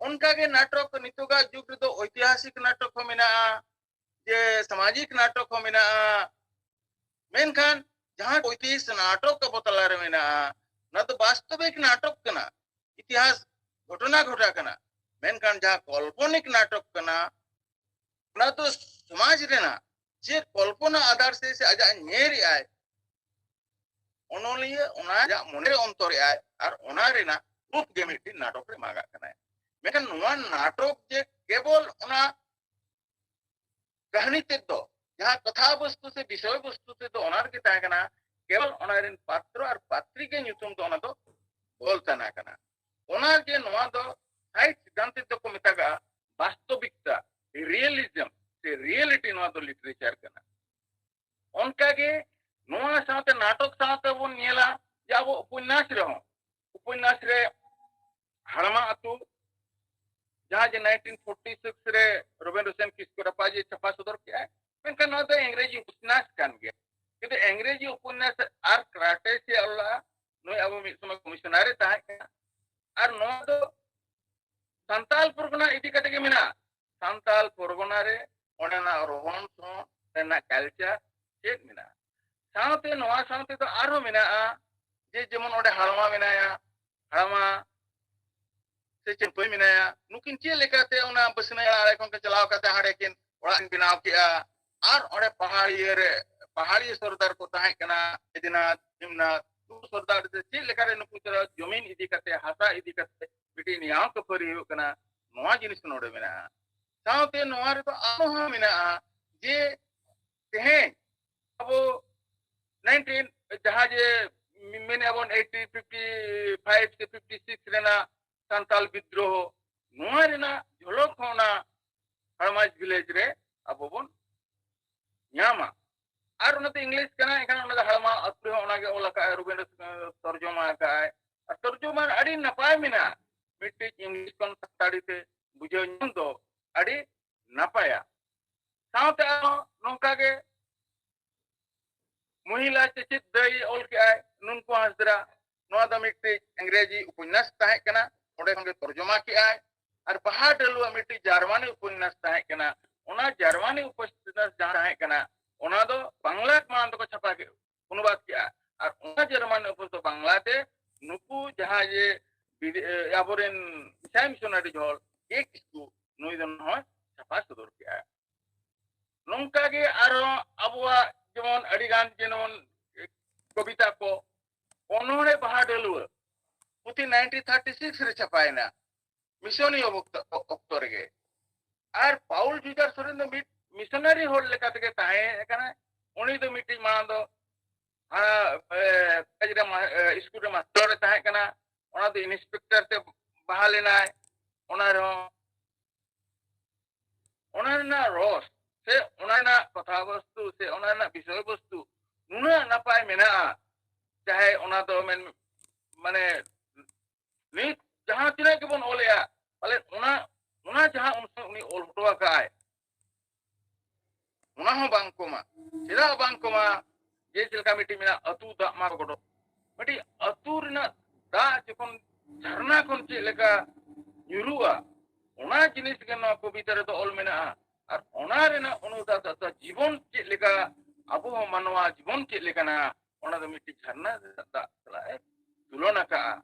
ᱚᱱᱠᱟᱜᱮ ᱱᱟᱴᱚᱠ ᱱᱤᱛᱚᱜᱟᱜ ᱡᱩᱜᱽ ᱨᱮᱫᱚ ᱳᱭᱛᱤᱦᱟᱥᱤᱠ ᱱᱟᱴᱚᱠ ᱦᱚᱸ ᱢᱮᱱᱟᱜᱼᱟ, ᱡᱮ ᱥᱟᱢᱟᱡᱤᱠ ᱱᱟᱴᱚᱠ ᱦᱚᱸ ᱢᱮᱱᱟᱜᱼᱟ᱾ ᱢᱮᱱᱠᱷᱟᱱ ᱡᱟᱦᱟᱸ ᱳᱭᱛᱤᱦᱟᱥᱤᱠ ᱱᱟᱴᱚᱠ ᱟᱵᱚ ᱛᱟᱞᱟᱨᱮ ᱢᱮᱱᱟᱜᱼᱟ, ᱚᱱᱟ ᱫᱚ ᱵᱟᱥᱛᱚᱵᱤᱠ ᱱᱟᱴᱚᱠ ᱠᱟᱱᱟ, ᱤᱛᱤᱦᱟᱥ ᱜᱷᱚᱴᱚᱱᱟ ᱜᱷᱚᱴᱟ ᱠᱟᱱᱟ᱾ ᱢᱮᱱᱠᱷᱟᱱ ᱡᱟᱦᱟᱸ ᱠᱚᱞᱯᱚᱱᱤᱠ ᱱᱟᱴᱚᱠ ᱠᱟᱱᱟ, ᱚᱱᱟ ᱫᱚ ᱥᱚᱢᱟᱡᱽ ᱨᱮᱱᱟᱜ ᱪᱮᱫ ᱠᱚᱞᱯᱚᱱᱟ ᱟᱫᱷᱟᱨ ᱥᱮ, ᱥᱮ ᱟᱡᱟᱜ ᱧᱮᱞᱮᱜᱼᱟᱭ, ᱚᱱᱚᱞᱤᱭᱟᱹ ᱚᱱᱟ ᱟᱡᱟᱜ ᱢᱚᱱᱮᱨᱮ ᱚᱱᱛᱚᱨᱮᱜᱼᱟᱭ ᱟᱨ ᱚᱱᱟ ᱨᱮᱱᱟᱜ ᱨᱩᱯ ᱜᱮ ᱢᱤᱫᱴᱤᱡ ᱱᱟᱴᱚᱠ ᱨᱮ ᱮᱢᱟᱜᱟᱜ ᱠᱟᱱᱟᱭ᱾ ᱢᱮᱱᱠᱷᱟᱱ ᱱᱚᱣᱟ ᱱᱟᱴᱚᱠ ᱡᱮ ᱠᱮᱵᱚᱞ ᱚᱱᱟ ᱠᱟᱹᱦᱱᱤ ᱛᱮᱫ ᱫᱚ, ᱡᱟᱦᱟᱸ ᱠᱟᱛᱷᱟ ᱵᱚᱥᱛᱩ ᱥᱮ ᱵᱤᱥᱚᱭ ᱵᱚᱥᱛᱩ ᱛᱮᱫ ᱫᱚ ᱚᱱᱟ ᱨᱮᱜᱮ ᱛᱟᱦᱮᱸ ᱠᱟᱱᱟ, ᱠᱮᱵᱚᱞ ᱚᱱᱟ ᱨᱮᱱ ᱯᱟᱛᱨᱚ ᱟᱨ ᱯᱟᱛᱨᱤ ᱜᱮ ᱧᱩᱛᱩᱢ ᱫᱚ ᱚᱱᱟ ᱫᱚ ᱚᱞ ᱛᱟᱦᱮᱱᱟ ᱠᱟᱱᱟ᱾ ᱚᱱᱟ ᱜᱮ ᱱᱚᱣᱟ ᱫᱚ ᱥᱟᱦᱤᱛ ᱥᱤᱫᱷᱟᱱᱛ ᱛᱮᱫᱚ ᱠᱚ ᱢᱮᱛᱟᱜᱟᱜᱼᱟ ᱵᱟᱥᱛᱚᱵᱤᱠᱛᱟ, ᱨᱤᱭᱮᱞᱤᱡᱚᱢ ᱥᱮ ᱨᱤᱭᱮᱞᱤᱴᱤ, ᱱᱚᱣᱟ ᱫᱚ ᱞᱤᱴᱟᱨᱮᱪᱟᱨ ᱠᱟᱱᱟ᱾ ᱚᱱᱠᱟᱜᱮ ᱱᱚᱣᱟ ᱥᱟᱶᱛᱮ ᱱᱟᱴᱚᱠ ᱥᱟᱶᱛᱮ ᱵᱚᱱ ᱧᱮᱞᱟ ᱡᱮ ᱟᱵᱚ ᱩᱯᱚᱱᱱᱟᱥ ᱨᱮᱦᱚᱸ, ᱩᱯᱚᱱᱱᱟᱥ ᱨᱮ ᱦᱟᱲᱢᱟ ᱟᱹᱛᱩ, ᱡᱟᱦᱟᱸ ᱡᱮ ᱱᱟᱭᱤᱱᱴᱤᱱ ᱯᱷᱳᱨᱴᱤ ᱥᱤᱠᱥ ᱨᱮ ᱨᱚᱵᱤᱱᱫᱨᱚ ᱥᱮᱱ ᱠᱤᱥᱠᱩ ᱨᱟᱯᱟᱡᱤ ᱪᱷᱟᱯᱟ ᱥᱚᱫᱚᱨ ᱠᱮᱜᱼᱟᱭ, ᱢᱮᱱᱠᱷᱟᱱ ᱱᱚᱣᱟ ᱫᱚ ᱤᱝᱨᱮᱡᱤ ᱩᱯᱚᱱᱱᱟᱥ ᱠᱟᱱ ᱜᱮᱭᱟ᱾ ᱠᱤᱱᱛᱩ ᱤᱝᱨᱮᱡᱤ ᱩᱯᱚᱱᱱᱟᱥ ᱟᱨ ᱠᱨᱟᱴᱮᱥᱤᱭᱟ ᱚᱞ ᱞᱟᱜᱼᱟ, ᱱᱩᱭ ᱟᱵᱚ ᱢᱤᱫ ᱥᱚᱢᱚᱭ ᱠᱚᱢᱤᱥᱚᱱᱟᱨ ᱮ ᱛᱟᱦᱮᱸ ᱠᱟᱱᱟ᱾ ᱟᱨ ᱱᱚᱣᱟ ᱫᱚ ᱥᱟᱱᱛᱟᱞ ᱯᱚᱨᱜᱚᱱᱟ ᱤᱫᱤ ᱠᱟᱛᱮ ᱜᱮ ᱢᱮᱱᱟᱜᱼᱟ᱾ ᱥᱟᱱᱛᱟᱞ ᱯᱚᱨᱜᱚᱱᱟ ᱨᱮ ᱚᱸᱰᱮᱱᱟᱜ ᱨᱚᱦᱚᱱ ᱥᱚᱦᱚᱱ, ᱨᱮᱱᱟᱜ ᱠᱟᱞᱪᱟᱨ ᱪᱮᱫ ᱢᱮᱱᱟᱜᱼᱟ᱾ ᱥᱟᱶᱛᱮ ᱱᱚᱣᱟ ᱥᱟᱶᱛᱮ ᱫᱚ ᱟᱨᱦᱚᱸ ᱢᱮᱱᱟᱜᱼᱟ ᱡᱮ ᱡᱮᱢᱚᱱ ᱚᱸᱰᱮ ᱦᱟᱲᱢᱟ ᱢᱮᱱᱟᱭᱟ, ᱦᱟᱲᱢᱟ ᱥᱮ ᱪᱟᱹᱢᱯᱟᱹᱭ ᱢᱮᱱᱟᱭᱟ, ᱱᱩᱠᱤᱱ ᱪᱮᱫ ᱞᱮᱠᱟᱛᱮ ᱚᱱᱟ ᱵᱟᱹᱥᱱᱟᱹᱭ ᱟᱲᱟ ᱟᱲᱮ ᱠᱷᱚᱱ ᱠᱚ ᱪᱟᱞᱟᱣ ᱠᱟᱛᱮ ᱦᱟᱸᱰᱮ ᱠᱤᱱ ᱚᱲᱟᱜ ᱠᱤᱱ ᱵᱮᱱᱟᱣ ᱠᱮᱜᱼᱟ᱾ ᱟᱨ ᱚᱸᱰᱮ ᱯᱟᱦᱟᱲᱤᱭᱟᱹ ᱨᱮ, ᱯᱟᱦᱟᱲᱤᱭᱟᱹ ᱥᱚᱨᱫᱟᱨ ᱠᱚ ᱛᱟᱦᱮᱸ ᱠᱟᱱᱟ, ᱮᱫᱤᱱᱟᱛᱷ, ᱵᱷᱤᱢᱱᱟᱛᱷ, ᱱᱩᱠᱩ ᱥᱚᱨᱫᱟᱨ ᱫᱚ ᱪᱮᱫ ᱞᱮᱠᱟᱨᱮ ᱱᱩᱠᱩ ᱪᱮᱛᱟᱱ ᱡᱚᱢᱤᱱ ᱤᱫᱤ ᱠᱟᱛᱮ, ᱦᱟᱥᱟ ᱤᱫᱤ ᱠᱟᱛᱮ ᱢᱤᱫᱴᱤᱡ ᱱᱮᱭᱟᱣ ᱠᱷᱟᱹᱯᱟᱹᱨᱤ ᱦᱩᱭᱩᱜ ᱠᱟᱱᱟ, ᱱᱚᱣᱟ ᱡᱤᱱᱤᱥ ᱱᱚᱰᱮ ᱢᱮᱱᱟᱜᱼᱟ᱾ ᱥᱟᱶᱛᱮ ᱱᱚᱣᱟ ᱨᱮᱫᱚ ᱟᱨᱦᱚᱸ ᱢᱮᱱᱟᱜᱼᱟ ᱡᱮ ᱛᱮᱦᱮᱧ ᱟᱵᱚ ᱱᱟᱭᱤᱱᱴᱤᱱ, ᱡᱟᱦᱟᱸ ᱡᱮ ᱢᱮᱱᱮᱫᱼᱟ ᱵᱚᱱ ᱮᱭᱤᱴᱤᱱ ᱯᱷᱤᱯᱴᱤ ᱯᱷᱟᱭᱤᱵᱷ ᱥᱮ ᱯᱷᱤᱯᱴᱤ ᱥᱤᱠᱥ ᱨᱮᱱᱟᱜ ᱥᱟᱱᱛᱟᱞ ᱵᱤᱫᱽᱫᱨᱳᱦᱚ, ᱱᱚᱣᱟ ᱨᱮᱱᱟᱜ ᱡᱷᱚᱞᱚᱠ ᱦᱚᱸ ᱚᱱᱟ ᱦᱟᱲᱢᱟᱡᱽ ᱵᱷᱤᱞᱮᱡᱽ ᱨᱮ ᱟᱵᱚ ᱵᱚᱱ ᱧᱟᱢᱟ᱾ ᱟᱨ ᱚᱱᱟ ᱫᱚ ᱤᱝᱞᱤᱥ ᱠᱟᱱᱟ, ᱮᱱᱠᱷᱟᱱ ᱚᱱᱟ ᱫᱚ ᱦᱟᱲᱢᱟ ᱟᱹᱛᱩ ᱨᱮᱦᱚᱸ ᱚᱱᱟᱜᱮ ᱚᱞ ᱟᱠᱟᱫᱼᱟᱭ, ᱨᱚᱵᱤᱱᱫᱨᱚ ᱛᱚᱨᱡᱚᱢᱟ ᱟᱠᱟᱫᱼᱟᱭ᱾ ᱟᱨ ᱛᱚᱨᱡᱚᱢᱟ ᱟᱹᱰᱤ ᱱᱟᱯᱟᱭ ᱢᱮᱱᱟᱜᱼᱟ, ᱢᱤᱫᱴᱤᱡ ᱤᱝᱞᱤᱥ ᱠᱷᱚᱱ ᱥᱟᱱᱛᱟᱲᱤ ᱛᱮ ᱵᱩᱡᱷᱟᱹᱣ ᱧᱟᱢ ᱫᱚ ᱟᱹᱰᱤ ᱱᱟᱯᱟᱭᱟ᱾ ᱥᱟᱶᱛᱮ ᱟᱨᱦᱚᱸ ᱱᱚᱝᱠᱟ ᱜᱮ ᱢᱚᱦᱤᱞᱟ ᱪᱮᱪᱮᱫ ᱫᱟᱹᱭ ᱚᱞ ᱠᱮᱜᱼᱟᱭ, ᱱᱩᱱᱠᱩ ᱦᱟᱸᱥᱫᱟ᱾ ᱱᱚᱣᱟ ᱫᱚ ᱢᱤᱫᱴᱤᱡ ᱤᱝᱨᱮᱡᱤ ᱩᱯᱚᱱᱱᱟᱥ ᱛᱟᱦᱮᱸ ᱠᱟᱱᱟ, ᱚᱸᱰᱮ ᱠᱷᱚᱱ ᱜᱮ ᱛᱚᱨᱡᱚᱢᱟ ᱠᱮᱜᱼᱟᱭ᱾ ᱟᱨ ᱵᱟᱦᱟ ᱰᱟᱹᱞᱩᱣᱟᱜ ᱢᱤᱫᱴᱤᱡ ᱡᱟᱨᱢᱟᱱᱤ ᱩᱯᱚᱱᱱᱟᱥ ᱛᱟᱦᱮᱸ ᱠᱟᱱᱟ, ᱚᱱᱟ ᱡᱟᱨᱢᱟᱱᱤ ᱩᱯᱚᱱᱱᱟᱥ ᱡᱟᱦᱟᱸ ᱛᱟᱦᱮᱸ ᱠᱟᱱᱟ, ᱚᱱᱟ ᱫᱚ ᱵᱟᱝᱞᱟ ᱢᱟᱲᱟᱝ ᱫᱚᱠᱚ ᱪᱷᱟᱯᱟ ᱠᱮᱫ, ᱚᱱᱩᱵᱟᱫ ᱠᱮᱜᱼᱟ᱾ ᱟᱨ ᱚᱱᱟ ᱡᱟᱨᱢᱟᱱᱤ ᱩᱯᱚᱱᱱᱟᱥ ᱫᱚ ᱵᱟᱝᱞᱟ ᱛᱮ ᱱᱩᱠᱩ ᱡᱟᱦᱟᱸ ᱡᱮ ᱵᱤᱫᱮ-, ᱮ, ᱟᱵᱚᱨᱮᱱ ᱤᱥᱟᱭ ᱢᱤᱥᱚᱱᱟᱨᱤ ᱡᱷᱚᱲ ᱮ ᱠᱤᱥᱠᱩ, ᱱᱩᱭ ᱫᱚ ᱱᱚᱜᱼᱚᱭ ᱪᱷᱟᱯᱟ ᱥᱚᱫᱚᱨ ᱠᱮᱜᱼᱟ᱾ ᱱᱚᱝᱠᱟ ᱜᱮ ᱟᱨᱦᱚᱸ ᱟᱵᱚᱣᱟᱜ ᱡᱮᱢᱚᱱ ᱟᱹᱰᱤ ᱜᱟᱱ ᱡᱮᱢᱚᱱ ᱠᱚᱵᱤᱛᱟ ᱠᱚ, ᱚᱱᱚᱬᱦᱮ ᱵᱟᱦᱟ ᱰᱟᱹᱞᱩᱣᱟᱹ ᱯᱩᱛᱷᱤ ᱱᱟᱭᱤᱱᱴᱤᱱ ᱛᱷᱟᱨᱴᱤ ᱥᱤᱠᱥ ᱨᱮ ᱪᱷᱟᱯᱟᱭᱮᱱᱟ, ᱢᱤᱥᱚᱱᱤᱭ ᱚᱠᱛᱚ, ᱚᱠᱛᱚ ᱨᱮᱜᱮ᱾ ᱟᱨ ᱯᱟᱣᱩᱞ ᱡᱩᱡᱟᱨ ᱥᱚᱨᱮᱱ ᱫᱚ ᱢᱤᱫ ᱢᱤᱥᱚᱱᱟᱨᱤ ᱦᱚᱲ ᱞᱮᱠᱟ ᱛᱮᱜᱮ ᱛᱟᱦᱮᱸ ᱠᱟᱱᱟ᱾ ᱩᱱᱤ ᱫᱚ ᱢᱤᱫᱴᱤᱡ ᱢᱟᱲᱟᱝ ᱫᱚ ᱦᱟᱱᱟ, ᱮ, ᱠᱚᱞᱮᱡᱽ ᱨᱮ ᱢᱟ-, ᱮ, ᱥᱠᱩᱞ ᱨᱮ ᱢᱟᱥᱴᱟᱨ ᱮ ᱛᱟᱦᱮᱸ ᱠᱟᱱᱟ, ᱚᱱᱟ ᱫᱚ ᱤᱱᱥᱯᱮᱠᱴᱚᱨ ᱛᱮ ᱵᱟᱦᱟᱞ ᱮᱱᱟᱭ᱾ ᱚᱱᱟ ᱨᱮᱦᱚᱸ ᱚᱱᱟ ᱨᱮᱱᱟᱜ ᱨᱚᱥ, ᱥᱮ ᱚᱱᱟ ᱨᱮᱱᱟᱜ ᱠᱟᱛᱷᱟ ᱵᱚᱥᱛᱩ ᱥᱮ ᱚᱱᱟ ᱨᱮᱱᱟᱜ ᱵᱤᱥᱚᱭ ᱵᱚᱥᱛᱩ ᱱᱩᱱᱟᱹᱜ ᱱᱟᱯᱟᱭ ᱢᱮᱱᱟᱜᱼᱟ, ᱪᱟᱦᱮ ᱚᱱᱟ ᱫᱚ ᱢᱮᱱ, ᱢᱟᱱᱮ, ᱱᱤᱛ ᱡᱟᱦᱟᱸ ᱛᱤᱱᱟᱹᱜ ᱜᱮᱵᱚᱱ ᱚᱞᱮᱜᱼᱟ, ᱯᱟᱞᱮ ᱚᱱᱟ, ᱚᱱᱟ ᱡᱟᱦᱟᱸ ᱩᱱ ᱥᱚᱢᱚᱭ ᱩᱱᱤ ᱚᱞ ᱦᱚᱴᱚ ᱟᱠᱟᱫᱼᱟᱭ, ᱚᱱᱟ ᱦᱚᱸ ᱵᱟᱝ ᱠᱚᱢᱟ᱾ ᱪᱮᱫᱟᱜ ᱵᱟᱝ ᱠᱚᱢᱟ? ᱡᱮ ᱪᱮᱫ ᱞᱮᱠᱟ ᱢᱤᱫᱴᱤᱡ ᱢᱮᱱᱟᱜᱼᱟ, ᱟᱹᱛᱩ ᱫᱟᱜ ᱢᱟ ᱜᱚᱰᱚ᱾ ᱢᱤᱫᱴᱤᱡ ᱟᱹᱛᱩ ᱨᱮᱱᱟᱜ ᱫᱟᱜ ᱡᱚᱠᱷᱚᱱ ᱡᱷᱟᱨᱱᱟ ᱠᱷᱚᱱ ᱪᱮᱫ ᱞᱮᱠᱟ ᱧᱩᱨᱩᱜᱼᱟ, ᱚᱱᱟ ᱡᱤᱱᱤᱥ ᱜᱮ ᱱᱚᱣᱟ ᱠᱚᱵᱤᱛᱟ ᱨᱮᱫᱚ ᱚᱞ ᱢᱮᱱᱟᱜᱼᱟ᱾ ᱟᱨ ᱚᱱᱟ ᱨᱮᱱᱟᱜ ᱚᱱᱩᱫᱟᱛᱟ ᱡᱤᱵᱚᱱ ᱪᱮᱫ ᱞᱮᱠᱟ, ᱟᱵᱚ ᱦᱚᱸ ᱢᱟᱱᱣᱟ ᱡᱤᱵᱚᱱ ᱪᱮᱫ ᱞᱮᱠᱟᱱᱟ, ᱚᱱᱟ ᱫᱚ ᱢᱤᱫᱴᱤᱡ ᱡᱷᱟᱨᱱᱟ ᱫᱟᱜ ᱥᱟᱞᱟᱜ ᱮ ᱛᱩᱞᱚᱱᱟ ᱠᱟᱜᱼᱟ᱾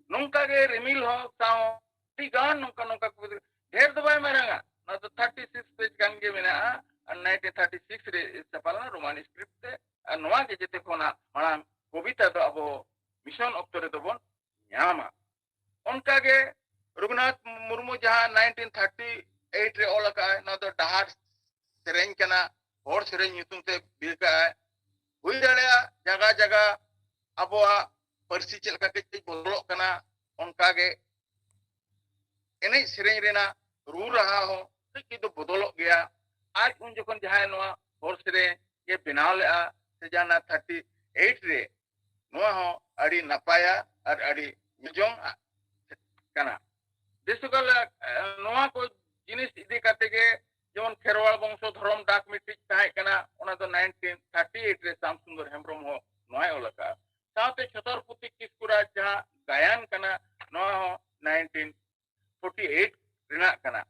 ᱱᱚᱝᱠᱟ ᱜᱮ ᱨᱤᱢᱤᱞ ᱦᱚᱸ ᱥᱟᱶ ᱟᱹᱰᱤ ᱜᱟᱱ ᱱᱚᱝᱠᱟ ᱱᱚᱝᱠᱟ ᱠᱚ, ᱰᱷᱮᱨ ᱫᱚ ᱵᱟᱭ ᱢᱟᱨᱟᱝᱟ, ᱱᱚᱣᱟ ᱫᱚ ᱛᱷᱟᱨᱴᱤ ᱥᱤᱠᱥ ᱯᱮᱡᱽ ᱜᱟᱱ ᱜᱮ ᱢᱮᱱᱟᱜᱼᱟ᱾ ᱟᱨ ᱱᱟᱭᱤᱱᱴᱤᱱ ᱛᱷᱟᱨᱴᱤ ᱥᱤᱠᱥ ᱨᱮ ᱪᱷᱟᱯᱟ ᱞᱮᱱᱟ ᱨᱳᱢᱟᱱ ᱥᱠᱨᱤᱯᱴ ᱛᱮ᱾ ᱟᱨ ᱱᱚᱣᱟ ᱜᱮ ᱡᱮᱛᱮ ᱠᱷᱚᱱᱟᱜ ᱢᱟᱲᱟᱝ ᱠᱚᱵᱤᱛᱟ ᱫᱚ ᱟᱵᱚ ᱢᱤᱥᱚᱱ ᱚᱠᱛᱚ ᱨᱮᱫᱚ ᱵᱚᱱ ᱧᱟᱢᱟ᱾ ᱚᱱᱠᱟᱜᱮ ᱨᱚᱜᱷᱩᱱᱟᱛᱷ ᱢᱩᱨᱢᱩ ᱡᱟᱦᱟᱸ ᱱᱟᱭᱤᱱᱴᱤᱱ ᱛᱷᱟᱨᱴᱤ ᱮᱭᱤᱴ ᱨᱮ ᱚᱞ ᱟᱠᱟᱫᱼᱟᱭ, ᱱᱚᱣᱟ ᱫᱚ ᱰᱟᱦᱟᱨ ᱥᱮᱨᱮᱧ ᱠᱟᱱᱟ, ᱦᱚᱲ ᱥᱮᱨᱮᱧ ᱧᱩᱛᱩᱢ ᱛᱮ ᱵᱤᱞ ᱠᱟᱜᱼᱟᱭ᱾ ᱦᱩᱭ ᱫᱟᱲᱮᱭᱟᱜᱼᱟ ᱡᱟᱭᱜᱟ ᱡᱟᱭᱜᱟ ᱟᱵᱚᱣᱟᱜ ᱯᱟᱹᱨᱥᱤ ᱪᱮᱫ ᱞᱮᱠᱟ ᱠᱟᱹᱡ ᱠᱟᱹᱡ ᱵᱚᱫᱚᱞᱚᱜ ᱠᱟᱱᱟ, ᱚᱱᱠᱟᱜᱮ ᱮᱱᱮᱡ ᱥᱮᱨᱮᱧ ᱨᱮᱱᱟᱜ ᱨᱩ ᱨᱟᱦᱟ ᱦᱚᱸ ᱠᱟᱹᱡ ᱠᱟᱹᱡ ᱫᱚ ᱵᱚᱫᱚᱞᱚᱜ ᱜᱮᱭᱟ᱾ ᱟᱡ ᱩᱱ ᱡᱚᱠᱷᱚᱱ ᱡᱟᱦᱟᱸᱭ ᱱᱚᱣᱟ ᱦᱚᱲ ᱥᱮᱨᱮᱧ ᱮ ᱵᱮᱱᱟᱣ ᱞᱮᱫᱼᱟ, ᱥᱮ ᱡᱟᱦᱟᱸ ᱛᱷᱟᱨᱴᱤ ᱮᱭᱤᱴ ᱨᱮ, ᱱᱚᱣᱟ ᱦᱚᱸ ᱟᱹᱰᱤ ᱱᱟᱯᱟᱭᱟ ᱟᱨ ᱟᱹᱰᱤ ᱧᱮᱞᱡᱚᱝ ᱠᱟᱱᱟ᱾ ᱵᱮᱥ ᱚᱠᱟ ᱞᱮ-, ᱱᱚᱣᱟ ᱠᱚ ᱡᱤᱱᱤᱥ ᱤᱫᱤ ᱠᱟᱛᱮ ᱜᱮ, ᱡᱮᱢᱚᱱ ᱠᱷᱮᱨᱣᱟᱲ ᱵᱚᱝᱥᱚ ᱫᱷᱚᱨᱚᱢ ᱰᱟᱠ ᱢᱤᱫᱴᱤᱡ ᱛᱟᱦᱮᱸ ᱠᱟᱱᱟ, ᱚᱱᱟ ᱫᱚ ᱱᱟᱭᱤᱱᱴᱤᱱ ᱛᱷᱟᱨᱴᱤ ᱮᱭᱤᱴ ᱨᱮ ᱥᱟᱢ ᱥᱩᱱᱫᱚᱨ ᱦᱮᱢᱵᱨᱚᱢ ᱦᱚᱸ ᱱᱚᱣᱟᱭ ᱚᱞ ᱟᱠᱟᱫᱼᱟ᱾ ᱥᱟᱶᱛᱮ ᱪᱷᱚᱛᱚᱨᱯᱚᱛᱤ ᱠᱤᱥᱠᱩ ᱨᱟᱡᱽ ᱡᱟᱦᱟᱸ ᱜᱟᱭᱟᱱ ᱠᱟᱱᱟ, ᱱᱚᱣᱟ ᱦᱚᱸ ᱱᱟᱭᱤᱱᱴᱤᱱ ᱯᱷᱳᱨᱴᱤ ᱮᱭᱤᱴ ᱨᱮᱱᱟᱜ ᱠᱟᱱᱟ᱾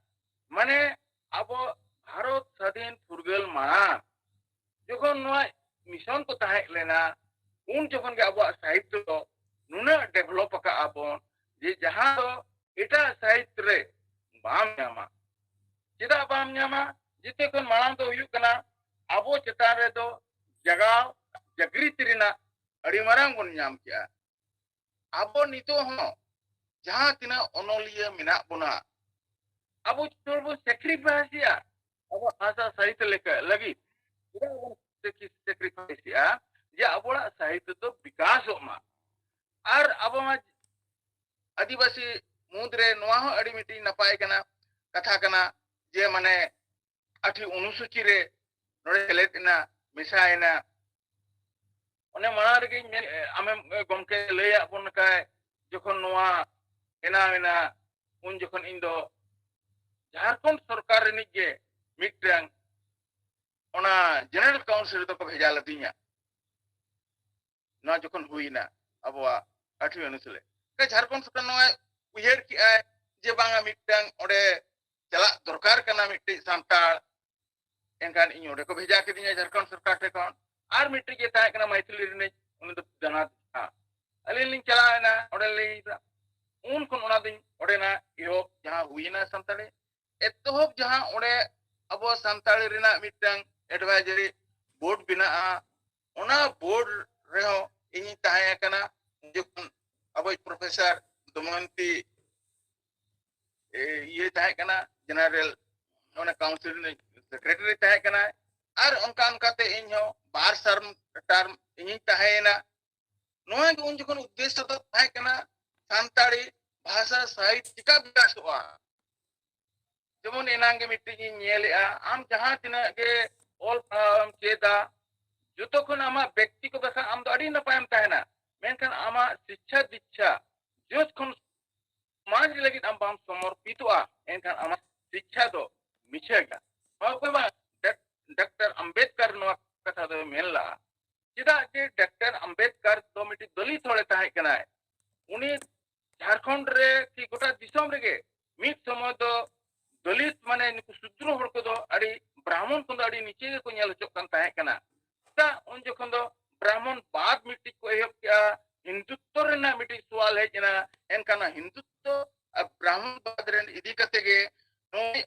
ᱢᱟᱱᱮ ᱟᱵᱚ ᱵᱷᱟᱨᱚᱛ ᱥᱟᱹᱫᱷᱤᱱ ᱯᱷᱩᱨᱜᱟᱹᱞ ᱢᱟᱲᱟᱝ ᱡᱚᱠᱷᱚᱱ ᱱᱚᱣᱟ ᱢᱤᱥᱚᱱ ᱠᱚ ᱛᱟᱦᱮᱸ ᱞᱮᱱᱟ, ᱩᱱ ᱡᱚᱠᱷᱚᱱ ᱜᱮ ᱟᱵᱚᱣᱟᱜ ᱥᱟᱦᱤᱛᱛᱚ ᱫᱚ ᱱᱩᱱᱟᱹᱜ ᱰᱮᱵᱷᱞᱚᱯ ᱟᱠᱟᱫᱼᱟ ᱵᱚᱱ, ᱡᱮ ᱡᱟᱦᱟᱸ ᱫᱚ ᱮᱴᱟᱜ ᱥᱟᱦᱤᱛ ᱨᱮ ᱵᱟᱢ ᱧᱟᱢᱟ᱾ ᱪᱮᱫᱟᱜ ᱵᱟᱢ ᱧᱟᱢᱟ? ᱡᱮᱛᱮ ᱠᱷᱚᱱ ᱢᱟᱲᱟᱝ ᱫᱚ ᱦᱩᱭᱩᱜ ᱠᱟᱱᱟ, ᱟᱵᱚ ᱪᱮᱛᱟᱱ ᱨᱮᱫᱚ ᱡᱟᱜᱟᱣ ᱡᱟᱜᱽᱨᱤᱛ ᱨᱮᱱᱟᱜ ᱟᱹᱰᱤ ᱢᱟᱨᱟᱝ ᱵᱚᱱ ᱧᱟᱢ ᱠᱮᱜᱼᱟ᱾ ᱟᱵᱚ ᱱᱤᱛᱚᱜ ᱦᱚᱸ ᱡᱟᱦᱟᱸ ᱛᱤᱱᱟᱹᱜ ᱚᱱᱚᱞᱤᱭᱟᱹ ᱢᱮᱱᱟᱜ ᱵᱚᱱᱟ, ᱟᱵᱚ ᱪᱚᱞ ᱵᱚᱱ ᱥᱮᱠᱨᱤᱯᱷᱟᱭᱤᱥ ᱮᱜᱼᱟ ᱟᱵᱚ ᱵᱷᱟᱥᱟ ᱥᱟᱦᱤᱛ ᱞᱮᱠᱟ ᱞᱟᱹᱜᱤᱫ᱾ ᱪᱮᱫᱟᱜ ᱵᱚᱱ ᱥᱮᱠᱨᱤᱯᱷᱟᱭᱤᱥ ᱮᱜᱼᱟ? ᱡᱮ ᱟᱵᱚᱣᱟᱜ ᱥᱟᱦᱤᱛ ᱫᱚ ᱵᱤᱠᱟᱥᱚᱜ ᱢᱟ᱾ ᱟᱨ ᱟᱵᱚ ᱢᱟ ᱟᱹᱫᱤᱵᱟᱹᱥᱤ ᱢᱩᱫᱽᱨᱮ ᱱᱚᱣᱟ ᱦᱚᱸ ᱟᱹᱰᱤ ᱢᱤᱫᱴᱤᱡ ᱱᱟᱯᱟᱭ ᱠᱟᱱᱟ, ᱠᱟᱛᱷᱟ ᱠᱟᱱᱟ, ᱡᱮ ᱢᱟᱱᱮ ᱟᱴᱷᱤ ᱚᱱᱩᱥᱩᱪᱤ ᱨᱮ ᱱᱚᱰᱮ ᱥᱮᱞᱮᱫ ᱮᱱᱟ, ᱢᱮᱥᱟᱭᱮᱱᱟ᱾ ᱚᱱᱮ ᱢᱟᱲᱟᱝ ᱨᱮᱜᱮᱧ ᱢᱮᱱ, ᱟᱢᱮᱢ, ᱜᱚᱢᱠᱮ ᱞᱟᱹᱭᱟᱫ ᱵᱚᱱ ᱞᱮᱠᱟᱭ, ᱡᱚᱠᱷᱚᱱ ᱱᱚᱣᱟ ᱵᱮᱱᱟᱣ ᱮᱱᱟ, ᱩᱱ ᱡᱚᱠᱷᱚᱱ ᱤᱧ ᱫᱚ ᱡᱷᱟᱲᱠᱷᱚᱸᱰ ᱥᱚᱨᱠᱟᱨ ᱨᱤᱱᱤᱡ ᱜᱮ ᱢᱤᱫᱴᱟᱝ ᱚᱱᱟ ᱡᱮᱱᱟᱨᱮᱞ ᱠᱟᱣᱩᱱᱥᱤᱞ ᱨᱮᱫᱚ ᱠᱚ ᱵᱷᱮᱡᱟ ᱞᱮᱫᱤᱧᱟ᱾ ᱱᱚᱣᱟ ᱡᱚᱠᱷᱚᱱ ᱦᱩᱭᱱᱟ ᱟᱵᱚᱣᱟᱜ ᱟᱴᱷᱣᱤ ᱚᱱᱩᱥᱩᱪᱤ ᱨᱮ, ᱡᱷᱟᱲᱠᱷᱚᱸᱰ ᱥᱚᱨᱠᱟᱨ ᱱᱚᱣᱟᱭ ᱩᱭᱦᱟᱹᱨ ᱠᱮᱜᱼᱟᱭ ᱡᱮ ᱵᱟᱝᱟ, ᱢᱤᱫᱴᱟᱝ ᱚᱸᱰᱮ ᱪᱟᱞᱟᱜ ᱫᱚᱨᱠᱟᱨ ᱠᱟᱱᱟ ᱢᱤᱫᱴᱤᱡ ᱥᱟᱱᱛᱟᱲ᱾ ᱮᱱᱠᱷᱟᱱ ᱤᱧ ᱚᱸᱰᱮ ᱠᱚ ᱵᱷᱮᱡᱟ ᱠᱤᱫᱤᱧᱟ ᱡᱷᱟᱲᱠᱷᱚᱸᱰ ᱥᱚᱨᱠᱟᱨ ᱴᱷᱮᱱ ᱠᱷᱚᱱ᱾ ᱟᱨ ᱢᱤᱫᱴᱤᱡ ᱜᱮ ᱛᱟᱦᱮᱸ ᱠᱟᱱᱟ ᱢᱟᱭᱛᱷᱤᱞᱤ ᱨᱤᱱᱤᱡ, ᱩᱱᱤ ᱫᱚ ᱡᱟᱱᱟᱛ ᱡᱷᱟ᱾ ᱟᱹᱞᱤᱧ ᱞᱤᱧ ᱪᱟᱞᱟᱣ ᱮᱱᱟ, ᱚᱸᱰᱮ ᱞᱤᱧ ᱞᱟᱹᱭ ᱠᱮᱫᱟ᱾ ᱩᱱ ᱠᱷᱚᱱ ᱚᱱᱟ ᱫᱚᱧ, ᱚᱸᱰᱮᱱᱟᱜ ᱮᱦᱚᱵ ᱡᱟᱦᱟᱸ ᱦᱩᱭᱮᱱᱟ ᱥᱟᱱᱛᱟᱲᱤ, ᱮᱛᱚᱦᱚᱵ ᱡᱟᱦᱟᱸ ᱚᱸᱰᱮ ᱟᱵᱚ ᱥᱟᱱᱛᱟᱲᱤ ᱨᱮᱱᱟᱜ ᱢᱤᱫᱴᱟᱝ ᱮᱰᱵᱷᱟᱭᱡᱟᱨᱤ ᱵᱳᱨᱰ ᱵᱮᱱᱟᱜᱼᱟ, ᱚᱱᱟ ᱵᱳᱨᱰ ᱨᱮᱦᱚᱸ ᱤᱧᱤᱧ ᱛᱟᱦᱮᱸ ᱠᱟᱱᱟ᱾ ᱡᱚᱠᱷᱚᱱ ᱟᱵᱚᱭᱤᱡ ᱯᱨᱚᱯᱷᱮᱥᱚᱨ ᱫᱚᱢᱚᱭᱚᱱᱛᱤ, ᱮ, ᱤᱭᱟᱹ ᱛᱟᱦᱮᱸ ᱠᱟᱱᱟ, ᱡᱮᱱᱟᱨᱮᱞ, ᱚᱱᱟ ᱠᱟᱣᱩᱱᱥᱤᱞ ᱨᱤᱱᱤᱡ ᱥᱮᱠᱨᱮᱴᱟᱨᱤ ᱛᱟᱦᱮᱸ ᱠᱟᱱᱟᱭ᱾ ᱟᱨ ᱚᱱᱠᱟ ᱚᱱᱠᱟᱛᱮ ᱤᱧ ᱦᱚᱸ ᱵᱟᱨ ᱥᱟᱨ ᱴᱟᱨᱢ ᱤᱧᱤᱧ ᱛᱟᱦᱮᱸᱭᱮᱱᱟ᱾ ᱱᱚᱣᱟ ᱜᱮ ᱩᱱ ᱡᱚᱠᱷᱚᱱ ᱩᱫᱽᱫᱮᱥᱥᱚ ᱫᱚ ᱛᱟᱦᱮᱸ ᱠᱟᱱᱟ ᱥᱟᱱᱛᱟᱲᱤ ᱵᱷᱟᱥᱟ ᱥᱟᱦᱤᱛ ᱪᱤᱠᱟ ᱵᱤᱠᱟᱥᱚᱜᱼᱟ᱾ ᱡᱮᱢᱚᱱ ᱮᱱᱟᱝ ᱜᱮ ᱢᱤᱫᱴᱤᱡ ᱤᱧ ᱧᱮᱞᱮᱜᱼᱟ, ᱟᱢ ᱡᱟᱦᱟᱸ ᱛᱤᱱᱟᱹᱜ ᱜᱮ ᱚᱞ ᱯᱟᱲᱦᱟᱣ ᱮᱢ ᱪᱮᱫᱟ, ᱡᱚᱛᱚ ᱠᱷᱚᱱ ᱟᱢᱟᱜ ᱵᱮᱠᱛᱤ ᱠᱚ ᱵᱟᱠᱷᱟᱱ ᱟᱢ ᱫᱚ ᱟᱹᱰᱤ ᱱᱟᱯᱟᱭᱮᱢ ᱛᱟᱦᱮᱱᱟ, ᱢᱮᱱᱠᱷᱟᱱ ᱟᱢᱟᱜ ᱥᱤᱪᱪᱷᱟ ᱫᱤᱪᱪᱷᱟ ᱡᱚᱛ ᱠᱷᱚᱱ ᱥᱚᱢᱟᱡᱽ ᱞᱟᱹᱜᱤᱫ ᱟᱢ ᱵᱟᱢ ᱥᱚᱢᱚᱨᱯᱤᱛᱚᱜᱼᱟ, ᱮᱱᱠᱷᱟᱱ ᱟᱢᱟᱜ ᱥᱤᱪᱪᱷᱟ ᱫᱚ ᱢᱤᱪᱷᱟᱹ ᱜᱮᱭᱟ᱾ ᱦᱚᱸ ᱥᱮ ᱵᱟᱝ? ᱰᱟᱠ-, ᱰᱟᱠᱛᱟᱨ ᱟᱢᱵᱮᱫᱠᱟᱨ ᱱᱚᱣᱟ ᱠᱟᱛᱷᱟ ᱫᱚᱭ ᱢᱮᱱ ᱞᱟᱜᱼᱟ᱾ ᱪᱮᱫᱟᱜ ᱡᱮ ᱰᱟᱠᱛᱟᱨ ᱟᱢᱵᱮᱫᱠᱟᱨ ᱫᱚ ᱢᱤᱫᱴᱤᱡ ᱫᱚᱞᱤᱛ ᱦᱚᱲᱮ ᱛᱟᱦᱮᱸ ᱠᱟᱱᱟᱭ᱾ ᱩᱱᱤ ᱡᱷᱟᱲᱠᱷᱚᱸᱰ ᱨᱮ ᱠᱤ ᱜᱚᱴᱟ ᱫᱤᱥᱚᱢ ᱨᱮᱜᱮ ᱢᱤᱫ ᱥᱚᱢᱚᱭ ᱫᱚ ᱫᱚᱞᱤᱛ, ᱢᱟᱱᱮ ᱱᱩᱠᱩ ᱥᱩᱫᱨᱚ ᱦᱚᱲ ᱠᱚᱫᱚ ᱟᱹᱰᱤ ᱵᱨᱟᱦᱢᱚᱱ ᱠᱷᱚᱱ ᱫᱚ ᱟᱹᱰᱤ ᱱᱤᱪᱮ ᱜᱮᱠᱚ ᱧᱮᱞ ᱦᱚᱪᱚᱜ ᱠᱟᱱ ᱛᱟᱦᱮᱸ ᱠᱟᱱᱟ᱾ ᱪᱮᱫᱟᱜ ᱩᱱ ᱡᱚᱠᱷᱚᱱ ᱫᱚ ᱵᱨᱟᱦᱢᱚᱱ ᱵᱟᱫ ᱢᱤᱫᱴᱤᱡ ᱠᱚ ᱮᱦᱚᱵ ᱠᱮᱜᱼᱟ, ᱦᱤᱱᱫᱩᱛᱛᱚ ᱨᱮᱱᱟᱜ ᱢᱤᱫᱴᱤᱡ ᱥᱚᱣᱟᱞ ᱦᱮᱡ ᱮᱱᱟ᱾ ᱮᱱᱠᱷᱟᱱ ᱚᱱᱟ ᱦᱤᱱᱫᱩᱛᱛᱚ ᱟᱨ ᱵᱨᱟᱦᱢᱚᱱ ᱵᱟᱫ ᱨᱮᱱ ᱤᱫᱤ ᱠᱟᱛᱮ ᱜᱮ ᱱᱩᱭ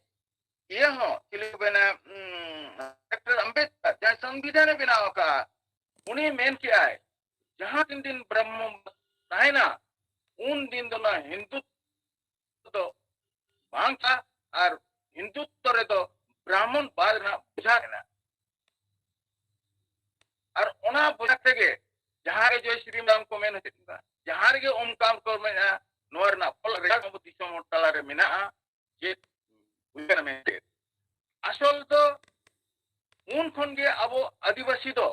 ᱤᱭᱟᱹ ᱦᱚᱸ, ᱪᱮᱫ ᱠᱚ ᱢᱮᱱᱟ, ᱩᱸ, ᱰᱟᱠᱛᱟᱨ ᱟᱢᱵᱮᱫᱠᱟᱨ ᱡᱟᱦᱟᱸᱭ ᱥᱚᱝᱵᱤᱫᱷᱟᱱᱮ ᱵᱮᱱᱟᱣ ᱟᱠᱟᱫᱼᱟ, ᱩᱱᱤ ᱢᱮᱱ ᱠᱮᱜᱼᱟᱭ, ᱡᱟᱦᱟᱸ ᱛᱤᱱ ᱫᱤᱱ ᱵᱨᱟᱦᱢᱚᱱ ᱛᱟᱦᱮᱱᱟ, ᱩᱱ ᱫᱤᱱ ᱫᱚ ᱱᱚᱣᱟ ᱦᱤᱱᱫᱩ ᱫᱚ ᱵᱟᱝ ᱠᱟᱱᱟ, ᱟᱨ ᱦᱤᱱᱫᱩᱛᱛᱚ ᱨᱮᱫᱚ ᱵᱨᱟᱦᱢᱚᱱ ᱵᱟᱫ ᱨᱮᱱᱟᱜ ᱵᱳᱡᱷᱟ ᱢᱮᱱᱟᱜᱼᱟ᱾ ᱟᱨ ᱚᱱᱟ ᱵᱳᱡᱷᱟ ᱛᱮᱜᱮ ᱡᱟᱦᱟᱸ ᱨᱮ ᱡᱚᱭ ᱥᱨᱤ ᱨᱟᱢ ᱠᱚ ᱢᱮᱱ ᱦᱚᱪᱚᱭᱮᱫᱟ, ᱡᱟᱦᱟᱸ ᱨᱮᱜᱮ ᱳᱢ ᱠᱟᱢ ᱠᱚ ᱢᱮᱱᱟ, ᱱᱚᱣᱟ ᱨᱮᱱᱟᱜ ᱯᱷᱚᱞ ᱨᱮᱡᱟᱞᱴ ᱟᱵᱚ ᱫᱤᱥᱚᱢ ᱦᱚᱲ ᱛᱟᱞᱟᱨᱮ ᱢᱮᱱᱟᱜᱼᱟ᱾ ᱪᱮᱫ ᱦᱩᱭ ᱠᱟᱱᱟ ᱢᱮᱱᱛᱮ ᱟᱥᱚᱞ ᱫᱚ ᱩᱱ ᱠᱷᱚᱱ ᱜᱮ ᱟᱵᱚ ᱟᱹᱫᱤᱵᱟᱹᱥᱤ ᱫᱚ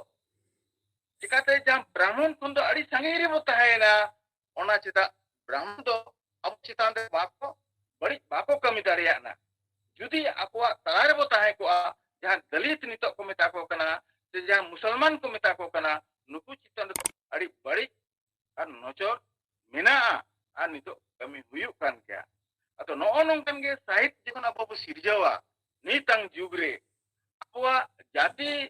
ᱪᱤᱠᱟᱛᱮ ᱡᱟᱦᱟᱸ ᱵᱨᱟᱦᱢᱚᱱ ᱠᱷᱚᱱ ᱫᱚ ᱟᱹᱰᱤ ᱥᱟᱺᱜᱤᱧ ᱨᱮᱵᱚ ᱛᱟᱦᱮᱸᱭᱮᱱᱟ, ᱚᱱᱟ ᱪᱮᱫᱟᱜ ᱵᱨᱟᱦᱢᱚᱱ ᱫᱚ ᱟᱵᱚ ᱪᱮᱛᱟᱱ ᱨᱮ ᱵᱟᱠᱚ ᱵᱟᱹᱲᱤᱡ ᱵᱟᱠᱚ ᱠᱟᱹᱢᱤ ᱫᱟᱲᱮᱭᱟᱜᱼᱟ᱾ ᱡᱩᱫᱤ ᱟᱠᱚᱣᱟᱜ ᱛᱟᱞᱟ ᱨᱮᱵᱚ ᱛᱟᱦᱮᱸ ᱠᱚᱜᱼᱟ, ᱡᱟᱦᱟᱸ ᱫᱟᱞᱤᱛ ᱱᱤᱛᱚᱜ ᱠᱚ ᱢᱮᱛᱟ ᱠᱚ ᱠᱟᱱᱟ, ᱥᱮ ᱡᱟᱦᱟᱸ ᱢᱩᱥᱚᱞᱢᱟᱱ ᱠᱚ ᱢᱮᱛᱟ ᱠᱚ ᱠᱟᱱᱟ, ᱱᱩᱠᱩ ᱪᱮᱛᱟᱱ ᱨᱮ ᱟᱹᱰᱤ ᱵᱟᱹᱲᱤᱡ ᱟᱨ ᱱᱚᱡᱚᱨ ᱢᱮᱱᱟᱜᱼᱟ ᱟᱨ ᱱᱤᱛᱚᱜ ᱠᱟᱹᱢᱤ ᱦᱩᱭᱩᱜ ᱠᱟᱱ ᱜᱮᱭᱟ᱾ ᱟᱫᱚ ᱱᱚᱜᱼᱚ ᱱᱚᱝᱠᱟᱱ ᱜᱮ ᱥᱟᱦᱤᱛ ᱡᱚᱠᱷᱚᱱ ᱟᱵᱚ ᱵᱚ ᱥᱤᱨᱡᱟᱹᱣᱟ ᱱᱤᱛᱟᱝ ᱡᱩᱜᱽ ᱨᱮ, ᱟᱵᱚᱣᱟᱜ ᱡᱟᱹᱛᱤ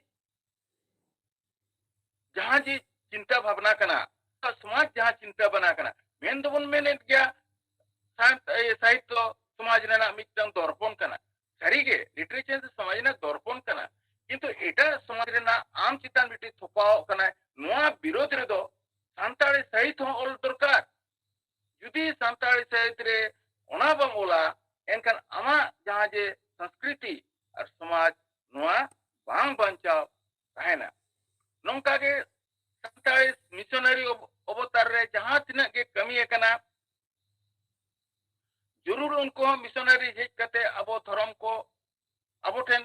ᱡᱟᱦᱟᱸ ᱡᱮ ᱪᱤᱱᱛᱟ ᱵᱷᱟᱵᱽᱱᱟ ᱠᱟᱱᱟ, ᱥᱚᱢᱟᱡᱽ ᱡᱟᱦᱟᱸ ᱪᱤᱱᱛᱟ ᱵᱷᱟᱵᱽᱱᱟ ᱠᱟᱱᱟ, ᱢᱮᱱ ᱫᱚᱵᱚᱱ ᱢᱮᱱᱮᱫ ᱜᱮᱭᱟ ᱥᱟᱱ-, ᱮ, ᱥᱟᱦᱤᱛᱛᱚ ᱥᱚᱢᱟᱡᱽ ᱨᱮᱱᱟᱜ ᱢᱤᱫᱴᱟᱝ ᱫᱚᱨᱯᱚᱱ ᱠᱟᱱᱟ᱾ ᱥᱟᱹᱨᱤᱜᱮ ᱞᱤᱴᱟᱨᱮᱪᱟᱨ ᱫᱚ ᱥᱚᱢᱟᱡᱽ ᱨᱮᱱᱟᱜ ᱫᱚᱨᱯᱚᱱ ᱠᱟᱱᱟ, ᱠᱤᱱᱛᱩ ᱮᱴᱟᱜ ᱥᱚᱢᱟᱡᱽ ᱨᱮᱱᱟᱜ ᱟᱢ ᱪᱮᱛᱟᱱ ᱢᱤᱫᱴᱤᱡ ᱛᱷᱚᱯᱟᱣᱚᱜ ᱠᱟᱱᱟᱭ, ᱱᱚᱣᱟ ᱵᱤᱨᱳᱫᱷ ᱨᱮᱫᱚ ᱥᱟᱱᱛᱟᱲᱤ ᱥᱟᱦᱤᱛ ᱦᱚᱸ ᱚᱞ ᱫᱚᱨᱠᱟᱨ᱾ ᱡᱩᱫᱤ ᱥᱟᱱᱛᱟᱲᱤ ᱥᱟᱦᱤᱛ ᱨᱮ ᱚᱱᱟ ᱵᱟᱢ ᱚᱞᱟ, ᱮᱱᱠᱷᱟᱱ ᱟᱢᱟᱜ ᱡᱟᱦᱟᱸ ᱡᱮ ᱥᱚᱝᱥᱠᱨᱤᱛᱤ ᱟᱨ ᱥᱚᱢᱟᱡᱽ, ᱱᱚᱣᱟ ᱵᱟᱝ ᱵᱟᱧᱪᱟᱣ ᱛᱟᱦᱮᱱᱟ᱾ ᱱᱚᱝᱠᱟ ᱜᱮ ᱥᱟᱱᱛᱟᱲᱤ ᱢᱤᱥᱚᱱᱟᱨᱤ ᱚᱵ-, ᱚᱵᱚᱛᱟᱨ ᱨᱮ ᱡᱟᱦᱟᱸ ᱛᱤᱱᱟᱹᱜ ᱜᱮ ᱠᱟᱹᱢᱤ ᱟᱠᱟᱱᱟ, ᱡᱚᱨᱩᱨ ᱩᱱᱠᱩ ᱦᱚᱸ ᱢᱤᱥᱚᱱᱟᱨᱤ ᱦᱮᱡ ᱠᱟᱛᱮ ᱟᱵᱚ ᱫᱷᱚᱨᱚᱢ ᱠᱚ ᱟᱵᱚ ᱴᱷᱮᱱ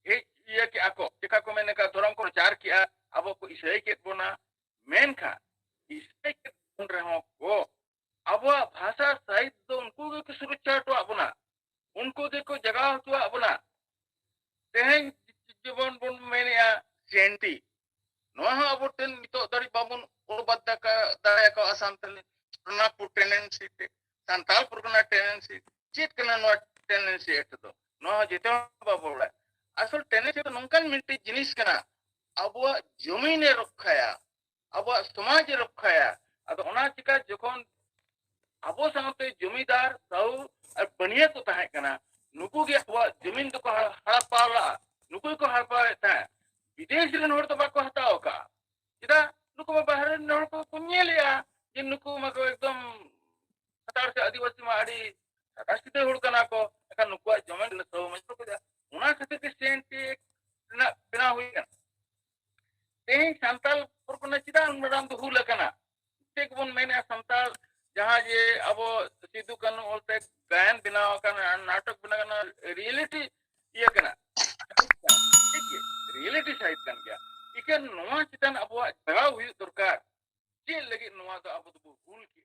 ᱦᱮᱡ ᱤᱭᱟᱹ ᱠᱮᱜᱼᱟ ᱠᱚ, ᱪᱮᱠᱟ ᱠᱚ ᱢᱮᱱ ᱞᱮᱠᱟ ᱫᱷᱚᱨᱚᱢ ᱠᱚ ᱯᱨᱚᱪᱟᱨ ᱠᱮᱜᱼᱟ, ᱟᱵᱚ ᱠᱚ ᱤᱥᱟᱹᱭ ᱠᱮᱫ ᱵᱚᱱᱟ᱾ ᱢᱮᱱᱠᱷᱟᱱ ᱤᱥᱟᱹᱭ ᱠᱮᱫ ᱵᱚᱱ ᱨᱮᱦᱚᱸ ᱠᱚ, ᱟᱵᱚᱣᱟᱜ ᱵᱷᱟᱥᱟ ᱥᱟᱦᱤᱛ ᱫᱚ ᱩᱱᱠᱩ ᱜᱮᱠᱚ ᱥᱩᱨᱚᱠᱪᱷᱟ ᱦᱚᱴᱚᱣᱟᱜ ᱵᱚᱱᱟ, ᱩᱱᱠᱩ ᱜᱮᱠᱚ ᱡᱟᱜᱟᱣ ᱦᱚᱴᱚᱣᱟᱜ ᱵᱚᱱᱟ᱾ ᱛᱮᱦᱮᱧ ᱡᱮᱢᱚᱱ ᱵᱚᱱ ᱢᱮᱱᱮᱜᱼᱟ ᱥᱮᱱᱴᱤ, ᱱᱚᱣᱟ ᱦᱚᱸ ᱟᱵᱚ ᱴᱷᱮᱱ ᱱᱤᱛᱚᱜ ᱫᱷᱟᱹᱨᱤᱡ ᱵᱟᱵᱚᱱ ᱚᱱᱩᱵᱟᱫ ᱫᱟᱠᱟ-, ᱫᱟᱲᱮ ᱟᱠᱟᱣᱟ ᱥᱟᱱᱛᱟᱲᱤ ᱥᱚᱨᱱᱟᱠᱯᱩᱨ ᱴᱮᱱᱰᱮᱱᱥᱤ ᱛᱮ, ᱥᱟᱱᱛᱟᱲ ᱯᱚᱨᱜᱟᱱᱟ ᱴᱮᱱᱰᱮᱱᱥᱤ᱾ ᱪᱮᱫ ᱠᱟᱱᱟ ᱱᱚᱣᱟ ᱴᱮᱱᱰᱮᱱᱥᱤ ᱮᱠᱴ ᱫᱚ? ᱱᱚᱣᱟ ᱦᱚᱸ ᱡᱮᱛᱮ ᱦᱚᱲ ᱵᱟᱵᱚ ᱵᱟᱲᱟᱭᱟ᱾ ᱟᱥᱚᱞ ᱴᱮᱱᱰᱮᱱᱥᱤ ᱫᱚ ᱱᱚᱝᱠᱟᱱ ᱢᱤᱫᱴᱤᱡ ᱡᱤᱱᱤᱥ ᱠᱟᱱᱟ, ᱟᱵᱚᱣᱟᱜ ᱡᱚᱢᱤᱱᱮ ᱨᱚᱠᱠᱷᱟᱭᱟ, ᱟᱵᱚᱣᱟᱜ ᱥᱚᱢᱟᱡᱽ ᱮ ᱨᱚᱠᱠᱷᱟᱭᱟ᱾ ᱟᱫᱚ ᱚᱱᱟ ᱪᱤᱠᱟ ᱡᱚᱠᱷᱚᱱ ᱟᱵᱚ ᱥᱟᱶᱛᱮ ᱡᱚᱢᱤᱫᱟᱨ, ᱥᱟᱹᱦᱩ ᱟᱨ ᱵᱟᱹᱱᱤᱭᱟᱹ ᱠᱚ ᱛᱟᱦᱮᱸ ᱠᱟᱱᱟ, ᱱᱩᱠᱩ ᱜᱮ ᱟᱵᱚᱣᱟᱜ ᱡᱚᱢᱤᱱ ᱫᱚᱠᱚ ᱦᱟ-, ᱦᱟᱲᱟᱯᱟᱣ ᱞᱟᱜᱼᱟ, ᱱᱩᱠᱩ ᱜᱮᱠᱚ ᱦᱟᱲᱯᱟᱣᱮᱫ ᱛᱟᱦᱮᱸᱫ᱾ ᱵᱤᱫᱮᱥ ᱨᱮᱱ ᱦᱚᱲ ᱫᱚ ᱵᱟᱠᱚ ᱦᱟᱛᱟᱣ ᱟᱠᱟᱫᱼᱟ᱾ ᱪᱮᱫᱟᱜ? ᱱᱩᱠᱩ ᱢᱟ ᱵᱟᱦᱨᱮ ᱨᱮᱱ ᱦᱚᱲ ᱠᱚ, ᱠᱚ ᱧᱮᱞᱮᱜᱼᱟ ᱡᱮ ᱱᱩᱠᱩ ᱢᱟᱠᱚ ᱮᱠᱫᱚᱢ ᱥᱟᱱᱛᱟᱲ ᱥᱮ ᱟᱹᱫᱤᱵᱟᱹᱥᱤ ᱢᱟ ᱟᱹᱰᱤ ᱥᱟᱫᱟ ᱥᱤᱫᱟᱹ ᱦᱚᱲ ᱠᱟᱱᱟ ᱠᱚ, ᱮᱱᱠᱷᱟᱱ ᱱᱩᱠᱩᱣᱟᱜ ᱡᱚᱢᱤᱱ ᱥᱟᱹᱦᱩ ᱢᱟᱹᱧ ᱠᱚ ᱠᱷᱚᱡᱟ᱾ ᱚᱱᱟ ᱠᱷᱟᱹᱛᱤᱨ ᱛᱮ ᱥᱤ ᱮᱱ ᱴᱤ ᱮᱠᱴ ᱨᱮᱱᱟᱜ ᱵᱮᱱᱟᱣ ᱦᱩᱭ ᱠᱟᱱᱟ᱾ ᱛᱮᱦᱮᱧ ᱥᱟᱱᱛᱟᱲ ᱯᱚᱨᱜᱟᱱᱟ ᱪᱮᱫᱟᱜ ᱩᱱ ᱢᱟᱨᱟᱝ ᱫᱚ ᱦᱩᱞ ᱟᱠᱟᱱᱟ? ᱪᱮᱫ ᱵᱚᱱ ᱢᱮᱱᱮᱜᱼᱟ, ᱥᱟᱱᱛᱟᱲ ᱡᱟᱦᱟᱸ ᱡᱮ ᱟᱵᱚ ᱥᱤᱫᱩ ᱠᱟᱹᱱᱦᱩ ᱚᱞᱛᱮ ᱜᱟᱭᱟᱱ ᱵᱮᱱᱟᱣ ᱟᱠᱟᱱᱟ, ᱱᱟᱴᱚᱠ ᱵᱮᱱᱟᱣ ᱟᱠᱟᱱᱟ, ᱨᱤᱭᱮᱞᱤᱴᱤ ᱤᱭᱟᱹ ᱠᱟᱱᱟ, ᱴᱷᱤᱠ ᱜᱮᱭᱟ, ᱨᱤᱭᱮᱞᱤᱴᱤ ᱥᱟᱭᱤᱰ ᱠᱟᱱ ᱜᱮᱭᱟ᱾ ᱤᱠᱷᱟᱹᱱ ᱱᱚᱣᱟ ᱪᱮᱛᱟᱱ ᱟᱵᱚᱣᱟᱜ ᱡᱟᱜᱟᱣ ᱦᱩᱭᱩᱜ ᱫᱚᱨᱠᱟᱨ᱾ ᱪᱮᱫ ᱞᱟᱹᱜᱤᱫ ᱱᱚᱣᱟ ᱫᱚ ᱟᱵᱚ ᱫᱚᱵᱚ ᱦᱩᱞ ᱠᱮᱜᱼᱟ?